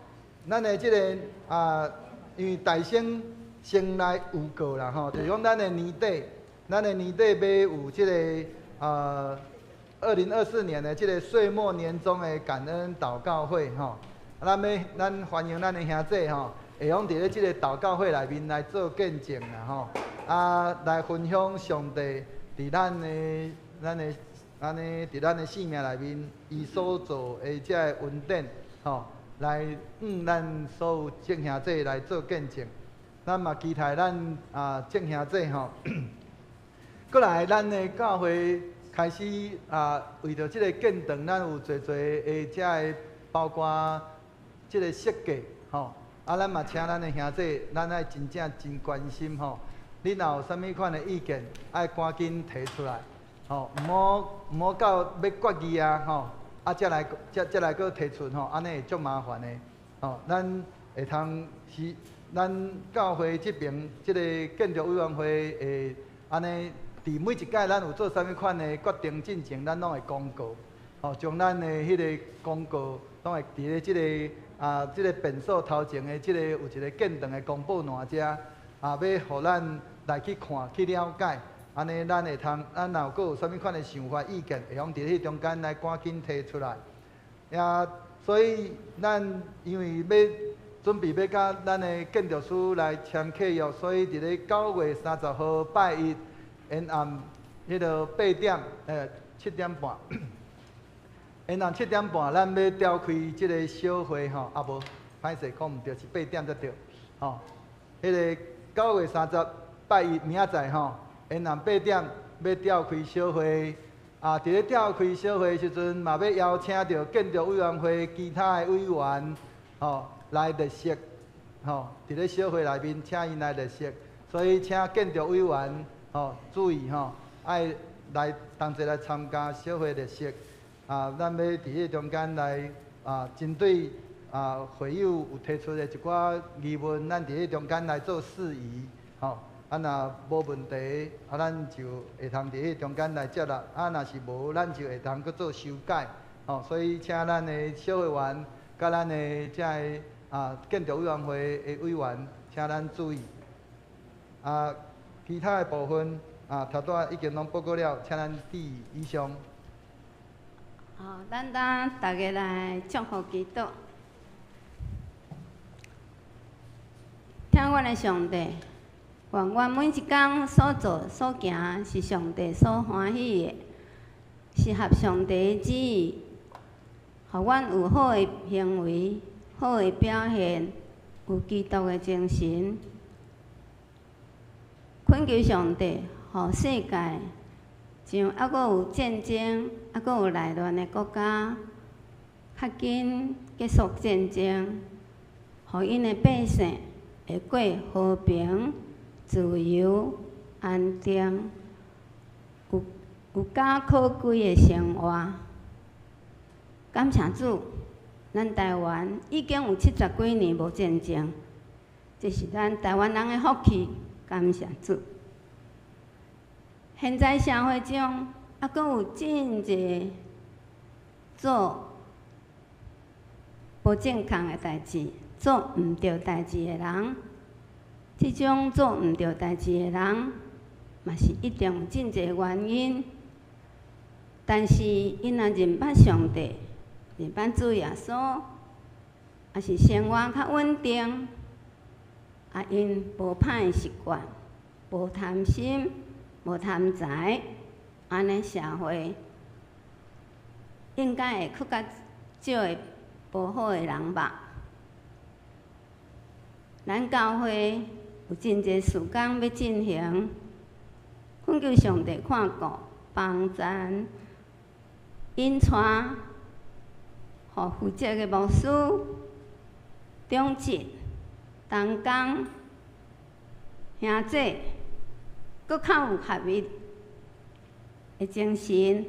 咱的這个啊，因為大先先來預告啦吼，就是講咱的年底，咱的年底欲有這个啊，2024年的這个歲末年終的感恩禱告會吼，咱欲咱歡迎咱的兄弟吼，會用佇咧這个禱告會內面來做見證啦吼，啊，來分享上帝佇咱的咱的按呢佇咱的生命內面，伊所做的這个恩典吼，來向咱所有眾兄弟來做見證。咱嘛期待咱啊眾兄弟吼，閣來咱的教會開始啊，為著這个建堂，咱有濟濟的這个包括這个設計吼，啊，咱嘛請咱的兄弟，咱愛真正真關心吼。你若有啥物款的意見，愛趕緊提出來，吼，毋好到欲決議啊，吼，啊，才來閣提出吼，按呢會足麻煩的，吼，咱會通是咱教會這爿這个建築委員會會按呢，佇每一屆咱有做啥物款的決定進前，咱攏會公告，吼，將咱的彼个公告攏會佇咧這个啊，這个便所頭前的這个有一个建堂的公布欄遮，啊，欲予咱來去看去了解，按呢咱會通，咱若有閣有啥物款的想法意見，會用佇彼中間來趕緊提出來。也所以咱因為欲準備欲佮咱的建築師來簽契約，所以佇咧9月30號拜一，沿暗彼个八點，7點半，沿暗七點半，咱欲召開這个小會吼，啊無，歹勢講毋對，是八點才對，吼，彼个九月三十拜一明仔載吼，沿暗八點欲召開小會，啊，佇咧召開小會時陣，嘛欲邀請著建築委員會其他的委員，吼，來列席，吼，佇咧小會內面請𪜶來列席，所以請建築委員，吼，注意吼，愛來同齊來參加小會列席，啊，咱欲佇彼中間來啊，針對啊會友有提出的一寡疑問，咱佇彼中間來做釋疑，吼，啊若無問題，啊咱就會通佇彼中間來接納，啊若是無，咱就會通閣做修改，吼，所以請咱的小會員，佮咱的這个啊建築委員會的委員，請咱注意。啊，其他的部分啊，頭拄仔已經攏報告了，請咱注意以上。好，咱當逐家來祝福祈禱。疼阮的上帝，願阮每一工所做所行是上帝所歡喜的，是合上帝的旨意，予阮有好的行為、好的表現，有基督的精神。懇求上帝，予世界像猶閣有戰爭、猶閣有內亂的國家，較緊結束戰爭，予𪜶的百姓會過和平、自由、安定、有家可歸的生活。感謝主，咱台灣已經有七十幾年無戰爭，這是咱台灣人的福氣。感謝主。現在社會中，猶閣有真濟做無正確的代誌、做毋對代誌的人，這種做毋對代誌的人，嘛是一定有真濟原因。但是，𪜶若認捌上帝、認捌主耶穌，抑是生活較穩定，啊，𪜶無歹習慣，無貪心，無貪財，按呢社會應該會閣較少的無好的人吧。咱教會有真濟事工欲進行，懇求上帝看顧、幫贊、引帶，予負責的牧師、長執、同工、兄弟，閣較有合一的精神，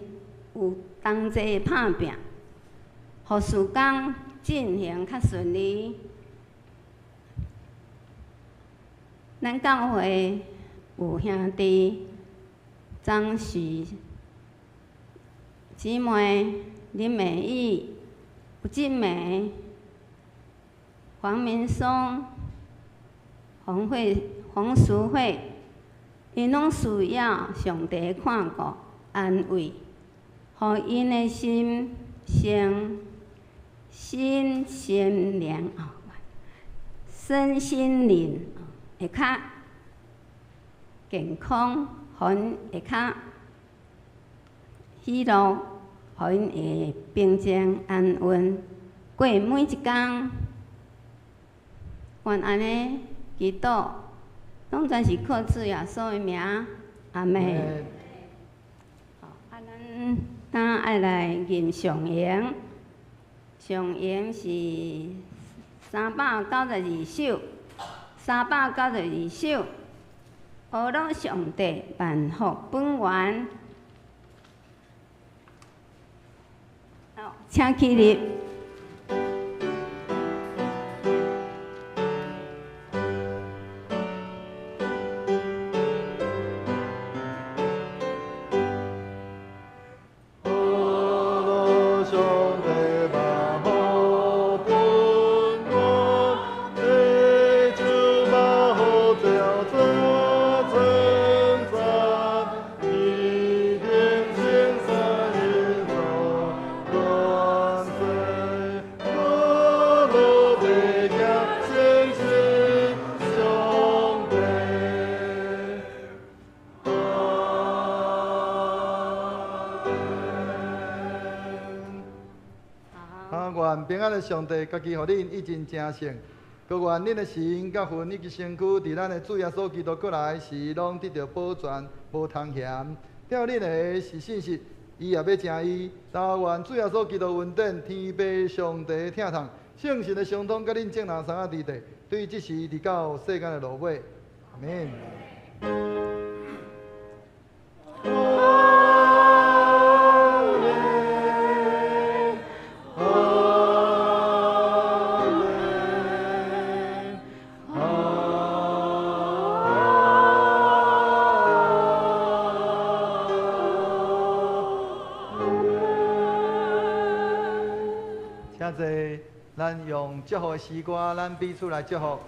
有同齊的拍拚，予事工進行較順利。咱教會有兄弟、張氏姊妹林美玉、有这暝黄明松、洪慧、洪淑慧，𪜶攏需要上帝看顾、安慰，予𪜶的心、身、心、心灵、身心灵会較健康，予𪜶會較喜樂，予𪜶會平靜安穩過每一工。願按呢祈禱，攏全是靠主耶穌的名，阿們。好，啊，咱今愛來吟上詠，上詠是392首，392首。阿樂上帝萬福本源，好，請起立。平安的上帝，家己予恁以真成聖，閣願恁的神佮魂以及身軀，佇咱的主耶穌基督閣來時，攏得著保全，無通嫌。疼恁的是信實，伊也欲成伊。但願主耶穌基督恩典、天父上帝疼痛、聖神的相通，佮恁眾人三仔佇地，對這時直到世間的落尾。阿們。咱用祝福的詩歌，咱彼此來祝福。